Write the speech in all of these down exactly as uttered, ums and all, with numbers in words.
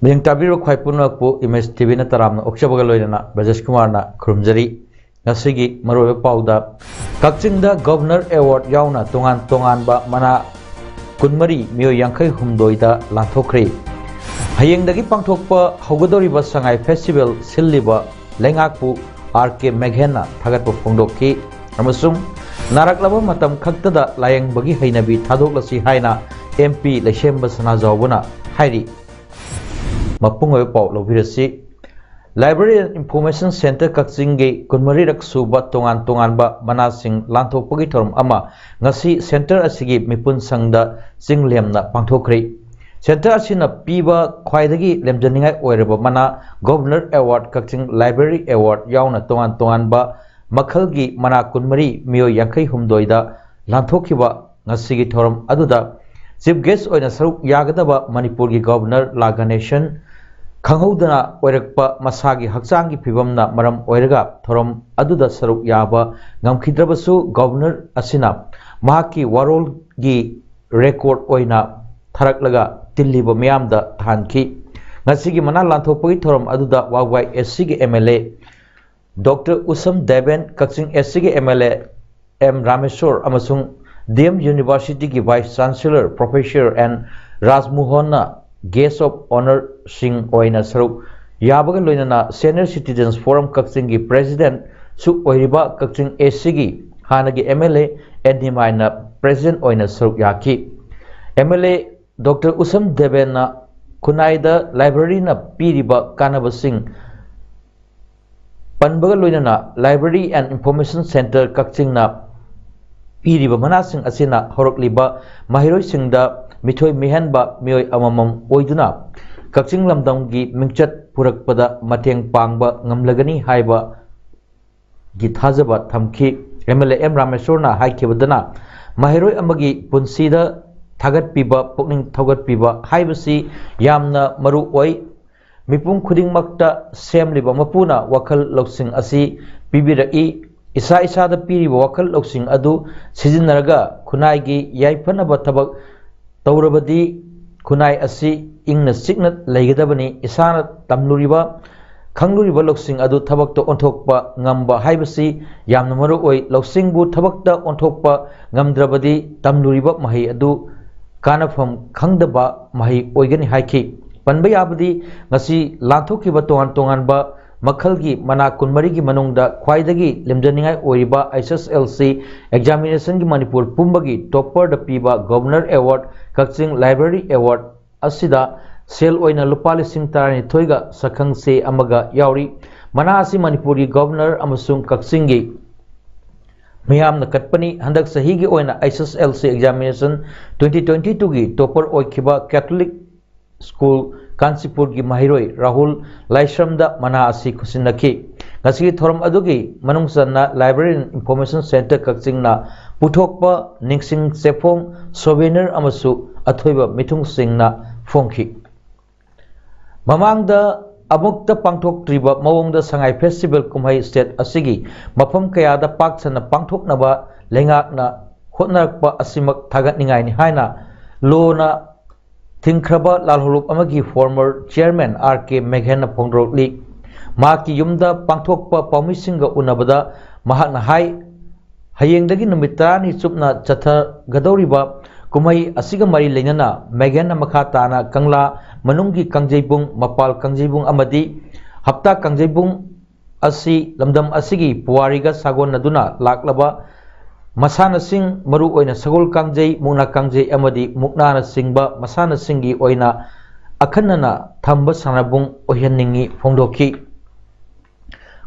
ꯃꯤꯌꯦꯡ ꯇꯥꯕꯤꯔꯤꯕ ꯈ꯭ꯋꯥꯏ ꯄꯨꯝꯅꯃꯛꯄꯨ image T ꯚꯤꯅ ꯇꯔꯥꯝꯅ ꯑꯣꯛꯆꯕꯒ ꯂꯣꯏꯅꯅ ꯕ꯭ꯔꯖꯦꯁ ꯀꯨꯃꯥꯔꯅ ꯈꯨꯔꯨꯝꯖꯔꯤ꯫ ꯉꯁꯤꯒꯤ ꯃꯔꯨꯑꯣꯏꯕ ꯄꯥꯎꯗ, ꯀꯛꯆꯤꯡꯗ ꯒꯣꯚꯔꯅꯔ ꯑꯦꯋꯥꯔꯗ ꯌꯥꯎꯅ ꯇꯣꯉꯥꯟ ꯇꯣꯉꯥꯟꯕ ꯃꯅꯥ ꯀꯨꯟꯃꯔꯤ, ꯃꯤꯑꯣꯏ ꯌꯥꯡꯈꯩ ꯍꯨꯝꯗꯣꯏꯗ ꯂꯥꯟꯊꯣꯛꯈ꯭ꯔꯦ꯫ ꯍꯌꯦꯡꯗꯒꯤ ꯄꯥꯡꯊꯣꯛꯄ ꯍꯧꯒꯗꯧꯔꯤꯕ ꯁꯉꯥꯏ ꯐꯦꯁꯇꯤꯚꯦꯜ ꯁꯤꯜꯂꯤꯕ ꯂꯩꯉꯥꯛꯄꯨ ꯑꯥꯔ ꯀꯦ ꯃꯦꯘꯦꯟꯅ ꯊꯥꯒꯠꯄ ꯐꯣꯡꯗꯣꯛꯈꯤ ꯑꯃꯁꯨꯡ ꯅꯥꯔꯛꯂꯕ ꯃꯇꯝ ꯈꯛꯇꯗ ꯂꯥꯌꯦꯡꯕꯒꯤ ꯍꯩꯅꯕꯤ ꯊꯥꯗꯣꯛꯂꯁꯤ ꯍꯥꯏꯅ ꯑꯦꯝ ꯄꯤ ꯂꯩꯁꯦꯝꯕ ꯁꯅꯥꯖꯥꯎꯕꯅ ꯍꯥꯏꯔꯤ꯫ ꯃꯄꯨꯡ ꯑꯣꯏꯕ ꯄꯥꯎ ꯂꯧꯕꯤꯔꯁꯤ꯫ Library and Information Centre ꯀꯛꯆꯤꯡꯒꯤ ꯀꯨꯟꯃꯔꯤꯔꯛ ꯁꯨꯕ ꯇꯣꯉꯥꯟ ꯇꯣꯉꯥꯟꯕ ꯃꯅꯥꯁꯤꯡ ꯂꯥꯟꯊꯣꯛꯄꯒꯤ ꯊꯧꯔꯝ ꯑꯃ ꯉꯁꯤ centre ꯑꯁꯤꯒꯤ ꯃꯤꯄꯨꯟ ꯁꯪꯗ ꯆꯤꯡ ꯂꯦꯝꯅ ꯄꯥꯡꯊꯣꯛꯈ꯭ꯔꯦ꯫ Centre ꯑꯁꯤꯅ ꯄꯤꯕ ꯈ꯭ꯋꯥꯏꯗꯒꯤ ꯂꯦꯝꯖꯅꯤꯡꯉꯥꯏ ꯑꯣꯏꯔꯕ ꯃꯅꯥ Governor Award ꯀꯛꯆꯤꯡ Library Award ꯌꯥꯎꯅ ꯇꯣꯉꯥꯟ ꯇꯣꯉꯥꯟꯕ ꯃꯈꯜꯒꯤ ꯃꯅꯥ ꯀꯨꯟꯃꯔꯤ, ꯃꯤꯑꯣꯏ ꯌꯥꯡꯈꯩ ꯍꯨꯝꯗꯣꯏꯗ ꯂꯥꯟꯊꯣꯛꯈꯤꯕ ꯉꯁꯤꯒꯤ ꯊꯧꯔꯝ ꯑꯗꯨꯗ chief guest ꯑꯣꯏꯅ ꯁꯔꯨꯛ ꯌꯥꯒꯗꯕ ꯃꯅꯤꯄꯨꯔꯒꯤ Governor ꯂꯥ ꯒꯅꯦꯁꯟ ꯈꯪꯍꯧꯗꯅ ꯑꯣꯏꯔꯛꯄ ꯃꯁꯥꯒꯤ ꯍꯛꯆꯥꯡꯒꯤ ꯐꯤꯕꯝꯅ ꯃꯔꯝ ꯑꯣꯏꯔꯒ ꯊꯧꯔꯝ ꯑꯗꯨꯗ ꯁꯔꯨꯛ ꯌꯥꯕ ꯉꯝꯈꯤꯗ꯭ꯔꯕꯁꯨ, Governor ꯑꯁꯤꯅ ꯃꯍꯥꯛꯀꯤ ꯋꯥꯔꯣꯜꯒꯤ record ꯑꯣꯏꯅ ꯊꯥꯔꯛꯂꯒ ꯇꯤꯜꯂꯤꯕ ꯃꯤꯌꯥꯝꯗ ꯊꯥꯍꯟꯈꯤ꯫ ꯉꯁꯤꯒꯤ ꯃꯅꯥ ꯂꯥꯟꯊꯣꯛꯄꯒꯤ ꯊꯧꯔꯝ ꯑꯗꯨꯗ ꯋꯥꯕꯒꯥꯏ ꯑꯦꯁ ꯁꯤꯒꯤ M L A doctor Usham Deben, ꯀꯛꯆꯤꯡ ꯑꯦꯁ ꯁꯤꯒꯤ M L A M Rameshwar ꯑꯃꯁꯨꯡ ꯗꯤ ꯑꯦꯝ ꯌꯨꯅꯤꯚꯔꯁꯤꯇꯤꯒꯤ Vice Chancellor Professor ꯑꯦꯟ ꯔꯥꯖꯃꯣꯍꯟꯅ guest of honourꯁꯤꯡ ꯑꯣꯏꯅ ꯁꯔꯨꯛ ꯌꯥꯕꯒ ꯂꯣꯏꯅꯅ Senior Citizens Forum ꯀꯛꯆꯤꯡꯒꯤ Presidentꯁꯨ ꯑꯣꯏꯔꯤꯕ ꯀꯛꯆꯤꯡ ꯑꯦꯁ ꯁꯤꯒꯤ ꯍꯥꯟꯅꯒꯤ ꯑꯦꯝ ꯑꯦꯜ ꯑꯦ ꯑꯦꯟ ꯅꯤꯃꯥꯏꯅ President ꯑꯣꯏꯅ ꯁꯔꯨꯛ ꯌꯥꯈꯤ꯫ M L A doctor Usham ꯗꯦꯕꯦꯟꯅ ꯈꯨꯟꯅꯥꯏꯗ libraryꯅ ꯄꯤꯔꯤꯕ ꯀꯥꯟꯅꯕꯁꯤꯡ ꯄꯟꯕꯒ ꯂꯣꯏꯅꯅ Library and Information Centre ꯀꯛꯆꯤꯡꯅ ꯄꯤꯔꯤꯕ ꯃꯅꯥꯁꯤꯡ ꯑꯁꯤꯅ ꯍꯧꯔꯛꯂꯤꯕ ꯃꯍꯩꯔꯣꯏꯁꯤꯡꯗ ꯃꯤꯊꯣꯏ ꯃꯤꯍꯦꯟꯕ ꯃꯤꯑꯣꯏ ꯑꯃꯃꯝ ꯑꯣꯏꯗꯨꯅ ꯀꯛꯆꯤꯡ ꯂꯝꯗꯝꯒꯤ ꯃꯤꯡꯆꯠ ꯄꯨꯔꯛꯄꯗ ꯃꯇꯦꯡ ꯄꯥꯡꯕ ꯉꯝꯂꯒꯅꯤ ꯍꯥꯏꯕꯒꯤ ꯊꯥꯖꯕ ꯊꯝꯈꯤ꯫ ꯑꯦꯝ ꯑꯦꯜ ꯑꯦ ꯑꯦꯝ ꯔꯥꯃꯦꯁꯣꯔꯅ ꯍꯥꯏꯈꯤꯕꯗꯅ, ꯃꯍꯩꯔꯣꯏ ꯑꯃꯒꯤ ꯄꯨꯟꯁꯤꯗ ꯊꯥꯒꯠꯄꯤꯕ, ꯄꯨꯛꯅꯤꯡ ꯊꯧꯒꯠꯄꯤꯕ ꯍꯥꯏꯕꯁꯤ ꯌꯥꯝꯅ ꯃꯔꯨ ꯑꯣꯏ꯫ ꯃꯤꯄꯨꯝ ꯈꯨꯗꯤꯡꯃꯛꯇ ꯁꯦꯝꯂꯤꯕ ꯃꯄꯨꯅ ꯋꯥꯈꯜ ꯂꯧꯁꯤꯡ ꯑꯁꯤ ꯄꯤꯕꯤꯔꯛꯏ꯫ ꯏꯁꯥ ꯏꯁꯥꯗ ꯄꯤꯔꯤꯕ ꯋꯥꯈꯜ ꯂꯧꯁꯤꯡ ꯑꯗꯨ ꯁꯤꯖꯤꯟꯅꯔꯒ ꯈꯨꯟꯅꯥꯏꯒꯤ ꯌꯥꯏꯐꯅꯕ ꯊꯕꯛ ꯇꯧꯔꯕꯗꯤ ꯈꯨꯟꯅꯥꯏ ꯑꯁꯤ ꯏꯪꯅ ꯆꯤꯛꯅ ꯂꯩꯒꯗꯕꯅꯤ꯫ ꯏꯁꯥꯅ ꯇꯝꯂꯨꯔꯤꯕ, ꯈꯪꯂꯨꯔꯤꯕ ꯂꯧꯁꯤꯡ ꯑꯗꯨ ꯊꯕꯛꯇ ꯑꯣꯟꯊꯣꯛꯄ ꯉꯝꯕ ꯍꯥꯏꯕꯁꯤ ꯌꯥꯝꯅ ꯃꯔꯨ ꯑꯣꯏ꯫ ꯂꯧꯁꯤꯡꯕꯨ ꯊꯕꯛꯇ ꯑꯣꯟꯊꯣꯛꯄ ꯉꯝꯗ꯭ꯔꯕꯗꯤ ꯇꯝꯂꯨꯔꯤꯕ ꯃꯍꯩ ꯑꯗꯨ ꯀꯥꯟꯅꯐꯝ ꯈꯪꯗꯕ ꯃꯍꯩ ꯑꯣꯏꯒꯅꯤ ꯍꯥꯏꯈꯤ꯫ ꯄꯟꯕ ꯌꯥꯕꯗꯤ, ꯉꯁꯤ ꯂꯥꯟꯊꯣꯛꯈꯤꯕ ꯇꯣꯉꯥꯟ ꯇꯣꯉꯥꯟꯕ ꯃꯈꯜꯒꯤ ꯃꯅꯥ ꯀꯨꯟꯃꯔꯤꯒꯤ ꯃꯅꯨꯡꯗ ꯈ꯭ꯋꯥꯏꯗꯒꯤ ꯂꯦꯝꯖꯅꯤꯡꯉꯥꯏ ꯑꯣꯏꯔꯤꯕ ꯑꯩꯆ ꯑꯦꯁ ꯑꯦꯜ ꯁꯤ examination ꯒꯤ ꯃꯅꯤꯄꯨꯔ ꯄꯨꯝꯕꯒꯤ topper ꯗ ꯄꯤꯕ Governor Award ꯀꯛꯆꯤꯡ Library Award ꯑꯁꯤꯗ ꯁꯦꯜ ꯑꯣꯏꯅ ꯂꯨꯄꯥ ꯂꯤꯁꯤꯡ ꯇꯔꯥꯅꯤꯊꯣꯏꯒ ꯁꯛꯈꯪꯆꯦ ꯑꯃꯒ ꯌꯥꯎꯔꯤ꯫ ꯃꯅꯥ ꯑꯁꯤ ꯃꯅꯤꯄꯨꯔꯒꯤ Governor ꯑꯃꯁꯨꯡ ꯀꯛꯆꯤꯡꯒꯤ ꯃꯤꯌꯥꯝꯅ ꯀꯠꯄꯅꯤ꯫ ꯍꯟꯗꯛ ꯆꯍꯤꯒꯤ ꯑꯣꯏꯅ ꯑꯩꯆ ꯑꯦꯁ L C examination twenty twenty two ꯒꯤ topper ꯑꯣꯏꯈꯤꯕ Catholic School ꯀꯥꯟꯆꯤꯄꯨꯔꯒꯤ ꯃꯍꯩꯔꯣꯏ ꯔꯥꯍꯨꯜ ꯂꯥꯏꯁ꯭ꯔꯝꯗ ꯃꯅꯥ ꯑꯁꯤ ꯈꯨꯠꯁꯤꯟꯅꯈꯤ꯫ ꯉꯁꯤꯒꯤ ꯊꯧꯔꯝ ꯑꯗꯨꯒꯤ ꯃꯅꯨꯡ ꯆꯟꯅ Library and Information Centre ꯀꯛꯆꯤꯡꯅ ꯄꯨꯊꯣꯛꯄ ꯅꯤꯡꯁꯤꯡ ꯆꯦꯐꯣꯡ, souvenir ꯑꯃꯁꯨ ꯑꯊꯣꯏꯕ ꯃꯤꯊꯨꯡꯁꯤꯡꯅ ꯐꯣꯡꯈꯤ꯫ ꯃꯃꯥꯡꯗ ꯑꯃꯨꯛꯇ ꯄꯥꯡꯊꯣꯛꯇ꯭ꯔꯤꯕ ꯃꯑꯣꯡꯗ ꯁꯉꯥꯏ Festival ꯀꯨꯝꯍꯩ state ꯑꯁꯤꯒꯤ ꯃꯐꯝ ꯀꯌꯥꯗ ꯄꯥꯛ ꯁꯟꯅ ꯄꯥꯡꯊꯣꯛꯅꯕ ꯂꯩꯉꯥꯛꯅ ꯍꯣꯠꯅꯔꯛꯄ ꯑꯁꯤꯃꯛ ꯊꯥꯒꯠꯅꯤꯡꯉꯥꯏꯅꯤ ꯍꯥꯏꯅ ꯂꯣꯅ ꯊꯤꯡꯈ꯭ꯔꯕ ꯂꯥꯜꯍꯧꯂꯨꯞ ꯑꯃꯒꯤ former chairman ꯑꯥꯔ ꯀꯦ ꯃꯦꯘꯦꯟꯅ ꯐꯣꯡꯗꯣꯔꯛꯂꯤ꯫ ꯃꯍꯥꯛꯀꯤ ꯌꯨꯝꯗ ꯄꯥꯡꯊꯣꯛꯄ ꯄꯥꯎꯃꯤꯁꯤꯡꯒ ꯎꯅꯕꯗ ꯃꯍꯥꯛꯅ ꯍꯥꯏ, ꯍꯌꯦꯡꯗꯒꯤ ꯅꯨꯃꯤꯠ ꯇꯔꯥꯅꯤ ꯆꯨꯞꯅ ꯆꯠꯊꯒꯗꯧꯔꯤꯕ ꯀꯨꯝꯍꯩ ꯑꯁꯤꯒ ꯃꯔꯤ ꯂꯩꯅꯅ ꯃꯦꯘꯦꯟꯅ ꯃꯈꯥ ꯇꯥꯅ ꯀꯪꯂꯥ ꯃꯅꯨꯡꯒꯤ ꯀꯥꯡꯖꯩꯕꯨꯡ, ꯃꯄꯥꯜ ꯀꯥꯡꯖꯩꯕꯨꯡ ꯑꯃꯗꯤ ꯍꯞꯇꯥ ꯀꯥꯡꯖꯩꯕꯨꯡ ꯑꯁꯤ ꯂꯝꯗꯝ ꯑꯁꯤꯒꯤ ꯄꯨꯋꯥꯔꯤꯒ ꯁꯥꯒꯣꯟꯅꯗꯨꯅ ꯂꯥꯛꯂꯕ ꯃꯁꯥꯟꯅꯁꯤꯡ, ꯃꯔꯨꯑꯣꯏꯅ ꯁꯒꯣꯜ ꯀꯥꯡꯖꯩ, ꯃꯨꯛꯅꯥ ꯀꯥꯡꯖꯩ ꯑꯃꯗꯤ ꯃꯨꯛꯅꯥꯅꯆꯤꯡꯕ ꯃꯁꯥꯟꯅꯁꯤꯡꯒꯤ ꯑꯣꯏꯅ ꯑꯈꯟꯅꯅ ꯊꯝꯕ ꯁꯥꯟꯅꯕꯨꯡ ꯑꯣꯏꯍꯟꯅꯤꯡꯏ ꯐꯣꯡꯗꯣꯛꯈꯤ꯫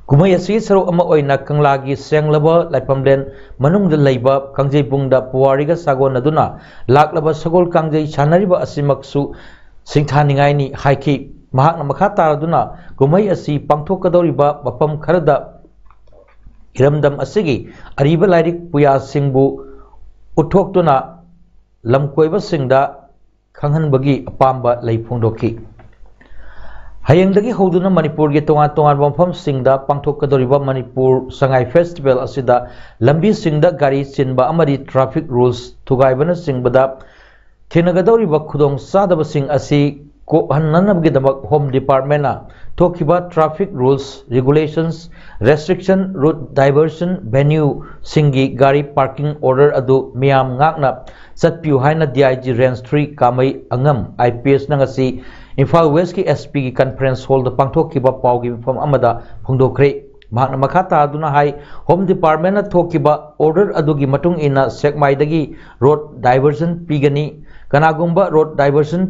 ꯀꯨꯝꯍꯩ ꯑꯁꯤꯒꯤ ꯁꯔꯨꯛ ꯑꯃ ꯑꯣꯏꯅ ꯀꯪꯂꯥꯒꯤ ꯁꯦꯡꯂꯕ ꯂꯥꯏꯐꯝꯂꯦꯟ ꯃꯅꯨꯡꯗ ꯂꯩꯕ ꯀꯥꯡꯖꯩꯕꯨꯡꯗ ꯄꯨꯋꯥꯔꯤꯒ ꯁꯥꯒꯣꯟꯅꯗꯨꯅ ꯂꯥꯛꯂꯕ ꯁꯒꯣꯜ ꯀꯥꯡꯖꯩ ꯁꯥꯟꯅꯔꯤꯕ ꯑꯁꯤꯃꯛꯁꯨ ꯁꯤꯡꯊꯥꯅꯤꯡꯉꯥꯏꯅꯤ ꯍꯥꯏꯈꯤ꯫ ꯃꯍꯥꯛꯅ ꯃꯈꯥ ꯇꯥꯔꯗꯨꯅ ꯀꯨꯝꯍꯩ ꯑꯁꯤ ꯄꯥꯡꯊꯣꯛꯀꯗꯧꯔꯤꯕ ꯃꯐꯝ ꯈꯔꯗ ꯏꯔꯝꯗꯝ ꯑꯁꯤꯒꯤ ꯑꯔꯤꯕ ꯂꯥꯏꯔꯤꯛ ꯄꯨꯌꯥꯁꯤꯡꯕꯨ ꯎꯠꯊꯣꯛꯇꯨꯅ ꯂꯝꯀꯣꯏꯕꯁꯤꯡꯗ ꯈꯪꯍꯟꯕꯒꯤ ꯑꯄꯥꯝꯕ ꯂꯩ ꯐꯣꯡꯗꯣꯛꯈꯤ꯫ ꯍꯌꯦꯡꯗꯒꯤ ꯍꯧꯗꯨꯅ ꯃꯅꯤꯄꯨꯔꯒꯤ ꯇꯣꯉꯥꯟ ꯇꯣꯉꯥꯟꯕ ꯃꯐꯝꯁꯤꯡꯗ ꯄꯥꯡꯊꯣꯛꯀꯗꯧꯔꯤꯕ ꯃꯅꯤꯄꯨꯔ ꯁꯉꯥꯏ ꯐꯦꯁꯇꯤꯚꯦꯜ ꯑꯁꯤꯗ ꯂꯝꯕꯤꯁꯤꯡꯗ ꯒꯥꯔꯤ ꯆꯤꯟꯕ ꯑꯃꯗꯤ ꯇ꯭ꯔꯥꯐꯤꯛ ꯔꯨꯜꯁ ꯊꯨꯒꯥꯏꯕꯅꯆꯤꯡꯕꯗ ꯊꯦꯡꯅꯒꯗꯧꯔꯤꯕ ꯈꯨꯗꯣꯡꯆꯥꯗꯕꯁꯤꯡ ꯑꯁꯤ ꯀꯣꯛꯍꯟꯅꯅꯕꯒꯤꯗꯃꯛ ꯍꯣꯝ ꯗꯤꯄꯥꯔꯠꯃꯦꯟꯅ ꯊꯣꯛꯈꯤꯕ traffic rules, regulations, restrictions, route diversions, ꯚꯦꯅ꯭ꯌꯨꯁꯤꯡꯒꯤ ꯒꯥꯔꯤ ꯄꯥꯔꯀꯤꯡ ꯑꯣꯔꯗꯔ ꯑꯗꯨ ꯃꯤꯌꯥꯝ ꯉꯥꯛꯅ ꯆꯠꯄꯤꯌꯨ ꯍꯥꯏꯅ D I G range three ꯀꯥꯃꯩ ꯑꯉꯝ ꯑꯥꯏ ꯄꯤ ꯑꯦꯁꯅ ꯉꯁꯤ ꯏꯝꯐꯥꯜ ꯋꯦꯁꯀꯤ ꯑꯦꯁ ꯄꯤꯒꯤ ꯀꯟꯐꯔꯦꯟꯁ ꯍꯣꯜꯗ ꯄꯥꯡꯊꯣꯛꯈꯤꯕ ꯄꯥꯎꯒꯤ ꯃꯤꯐꯝ ꯑꯃꯗ ꯐꯣꯡꯗꯣꯛꯈ꯭ꯔꯦ꯫ ꯃꯍꯥꯛꯅ ꯃꯈꯥ ꯇꯥꯗꯨꯅ ꯍꯥꯏ, ꯍꯣꯝ ꯗꯤꯄꯥꯔꯠꯃꯦꯟꯅ ꯊꯣꯛꯈꯤꯕ ꯑꯣꯔꯗꯔ ꯑꯗꯨꯒꯤ ꯃꯇꯨꯡ ꯏꯟꯅ ꯁꯦꯛꯃꯥꯏꯗꯒꯤ ꯔꯣꯗ ꯗꯥꯏꯚꯔꯁꯟ ꯄꯤꯒꯅꯤ꯫ ꯀꯅꯥꯒꯨꯝꯕ ꯔꯣꯗ ꯗꯥꯏꯚꯔꯁꯟ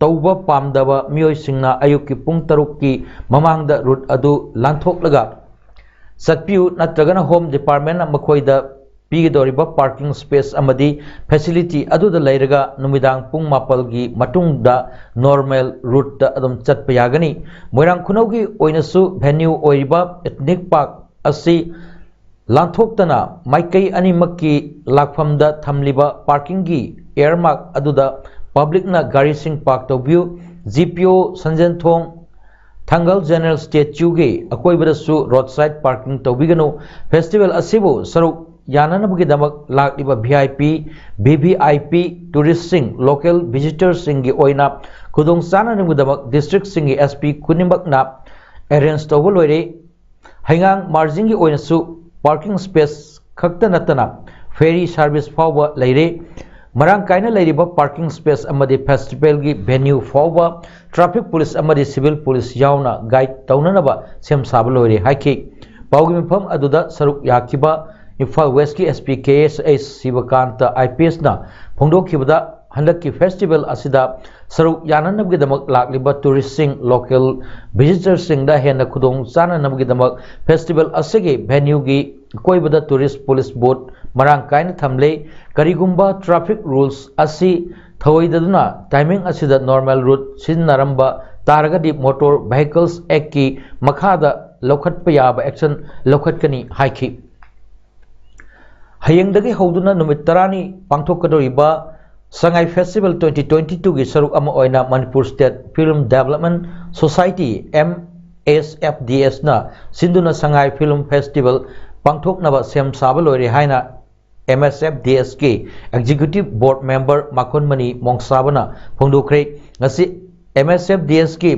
ꯇꯧꯕ ꯄꯥꯝꯗꯕ ꯃꯤꯑꯣꯏꯁꯤꯡꯅ ꯑꯌꯨꯛꯀꯤ ꯄꯨꯡ ꯇꯔꯨꯛꯀꯤ ꯃꯃꯥꯡꯗ ꯔꯨꯠ ꯑꯗꯨ ꯂꯥꯟꯊꯣꯛꯂꯒ ꯆꯠꯄꯤꯌꯨ, ꯅꯠꯇ꯭ꯔꯒꯅ ꯍꯣꯝ ꯗꯤꯄꯥꯔꯠꯃꯦꯟꯅ ꯃꯈꯣꯏꯗ ꯄꯤꯒꯗꯧꯔꯤꯕ ꯄꯥꯔꯀꯤꯡ ꯁ꯭ꯄꯦꯁ ꯑꯃꯗꯤ ꯐꯦꯁꯤꯂꯤꯇꯤ ꯑꯗꯨꯗ ꯂꯩꯔꯒ ꯅꯨꯃꯤꯗꯥꯡ ꯄꯨꯡ ꯃꯥꯄꯜꯒꯤ ꯃꯇꯨꯡꯗ ꯅꯣꯔꯃꯦꯜ ꯔꯨꯠꯇ ꯑꯗꯨꯝ ꯆꯠꯄ ꯌꯥꯒꯅꯤ꯫ ꯃꯣꯏꯔꯥꯡ ꯈꯨꯅꯧꯒꯤ ꯑꯣꯏꯅꯁꯨ ꯚꯦꯅ꯭ꯌꯨ ꯑꯣꯏꯔꯤꯕ ꯏꯊꯅꯤꯛ ꯄꯥꯔꯛ ꯑꯁꯤ ꯂꯥꯟꯊꯣꯛꯇꯅ ꯃꯥꯏꯀꯩ ꯑꯅꯤꯃꯛꯀꯤ ꯂꯥꯛꯐꯝꯗ ꯊꯝꯂꯤꯕ ꯄꯥꯔꯀꯤꯡꯒꯤ ꯑꯦꯌꯔꯃꯥꯔꯛ ꯑꯗꯨꯗ ꯄꯕ꯭ꯂꯤꯛꯅ ꯒꯥꯔꯤꯁꯤꯡ ꯄꯥꯔꯛ ꯇꯧꯕꯤꯌꯨ꯫ ꯖꯤ ꯄꯤ ꯑꯣ ꯁꯟꯖꯦꯟꯊꯣꯡ ꯊꯥꯡꯒꯜ ꯖꯦꯅꯔꯦꯜ ꯁ꯭ꯇꯦꯆꯨꯒꯤ ꯑꯀꯣꯏꯕꯗꯁꯨ ꯔꯣꯗ ꯁꯥꯏꯗ ꯄꯥꯔꯀꯤꯡ ꯇꯧꯕꯤꯒꯅꯨ꯫ ꯐꯦꯁꯇꯤꯚꯦꯜ ꯑꯁꯤꯕꯨ ꯁꯔꯨꯛ ꯌꯥꯅꯅꯕꯒꯤꯗꯃꯛ ꯂꯥꯛꯂꯤꯕ V I P, V V I P, ꯇꯨꯔꯤꯁꯁꯤꯡ, ꯂꯣꯀꯦꯜ ꯚꯤꯖꯤꯇꯔꯁꯤꯡꯒꯤ ꯑꯣꯏꯅ ꯈꯨꯗꯣꯡ ꯆꯥꯅꯅꯕꯒꯤꯗꯃꯛ ꯗꯤꯁꯇ꯭ꯔꯤꯛꯁꯤꯡꯒꯤ ꯑꯦꯁ ꯄꯤ ꯈꯨꯗꯤꯡꯃꯛꯅ ꯑꯦꯔꯦꯟꯖ ꯇꯧꯕ ꯂꯣꯏꯔꯦ꯫ ꯍꯩꯉꯥꯡ ꯃꯥꯔꯖꯤꯡꯒꯤ ꯑꯣꯏꯅꯁꯨ ꯄꯥꯔꯀꯤꯡ ꯁ꯭ꯄꯦꯁ ꯈꯛꯇ ꯅꯠꯇꯅ ꯐꯦꯔꯤ ꯁꯥꯔꯚꯤꯁ ꯐꯥꯎꯕ ꯂꯩꯔꯦ꯫ ꯃꯔꯥꯡ ꯀꯥꯏꯅ ꯂꯩꯔꯤꯕ ꯄꯥꯔꯀꯤꯡ ꯁ꯭ꯄꯦꯁ ꯑꯃꯗꯤ ꯐꯦꯁꯇꯤꯚꯦꯜꯒꯤ ꯚꯦꯅ꯭ꯌꯨ ꯐꯥꯎꯕ ꯇ꯭ꯔꯥꯐꯤꯛ ꯄꯨꯂꯤꯁ ꯑꯃꯗꯤ ꯁꯤꯚꯤꯜ ꯄꯨꯂꯤꯁ ꯌꯥꯎꯅ ꯒꯥꯏꯗ ꯇꯧꯅꯅꯕ ꯁꯦꯝ ꯁꯥꯕ ꯂꯣꯏꯔꯦ ꯍꯥꯏꯈꯤ꯫ ꯄꯥꯎꯒꯤ ꯃꯤꯐꯝ ꯑꯗꯨꯗ ꯁꯔꯨꯛ ꯌꯥꯈꯤꯕ ꯏꯝꯐꯥꯜ ꯋꯦꯁꯀꯤ S P K S H ꯁꯤꯕꯀꯥꯟꯇ I P ꯑꯦꯁꯅ ꯐꯣꯡꯗꯣꯛꯈꯤꯕꯗ, ꯍꯟꯗꯛꯀꯤ festival ꯑꯁꯤꯗ ꯁꯔꯨꯛ ꯌꯥꯅꯅꯕꯒꯤꯗꯃꯛ ꯂꯥꯛꯂꯤꯕ touristꯁꯤꯡ, local visitorꯁꯤꯡꯗ ꯍꯦꯟꯅ ꯈꯨꯗꯣꯡ ꯆꯥꯅꯅꯕꯒꯤꯗꯃꯛ festival ꯑꯁꯤꯒꯤ venueꯒꯤ ꯑꯀꯣꯏꯕꯗ tourist police boat ꯃꯔꯥꯡ ꯀꯥꯏꯅ ꯊꯝꯂꯦ꯫ ꯀꯔꯤꯒꯨꯝꯕ traffic rules ꯑꯁꯤ ꯊꯧꯑꯣꯏꯗꯗꯨꯅ timing ꯑꯁꯤꯗ normal route ꯁꯤꯖꯤꯟꯅꯔꯝꯕ ꯇꯥꯔꯒꯗꯤ Motor Vehicles Actꯀꯤ ꯃꯈꯥꯗ ꯂꯧꯈꯠꯄ ꯌꯥꯕ action ꯂꯧꯈꯠꯀꯅꯤ ꯍꯥꯏꯈꯤ꯫ ꯍꯌꯦꯡꯗꯒꯤ ꯍꯧꯗꯨꯅ ꯅꯨꯃꯤꯠ ꯇꯔꯥꯅꯤ ꯄꯥꯡꯊꯣꯛꯀꯗꯧꯔꯤꯕ ꯁꯉꯥꯏ festival twenty twenty twoꯒꯤ ꯁꯔꯨꯛ ꯑꯃ ꯑꯣꯏꯅ Manipur State Film Development Society, MSFDSꯅ ꯁꯤꯟꯗꯨꯅ ꯁꯉꯥꯏ Film Festival ꯄꯥꯡꯊꯣꯛꯅꯕ ꯁꯦꯝ ꯁꯥꯕ ꯂꯣꯏꯔꯦ ꯍꯥꯏꯅ MSFDSꯀꯤ Executive Board Member ꯃꯈꯣꯟꯃꯅꯤ ꯃꯣꯡꯁꯥꯕꯅ ꯐꯣꯡꯗꯣꯛꯈ꯭ꯔꯦ꯫ ꯉꯁꯤ MSFDSꯀꯤ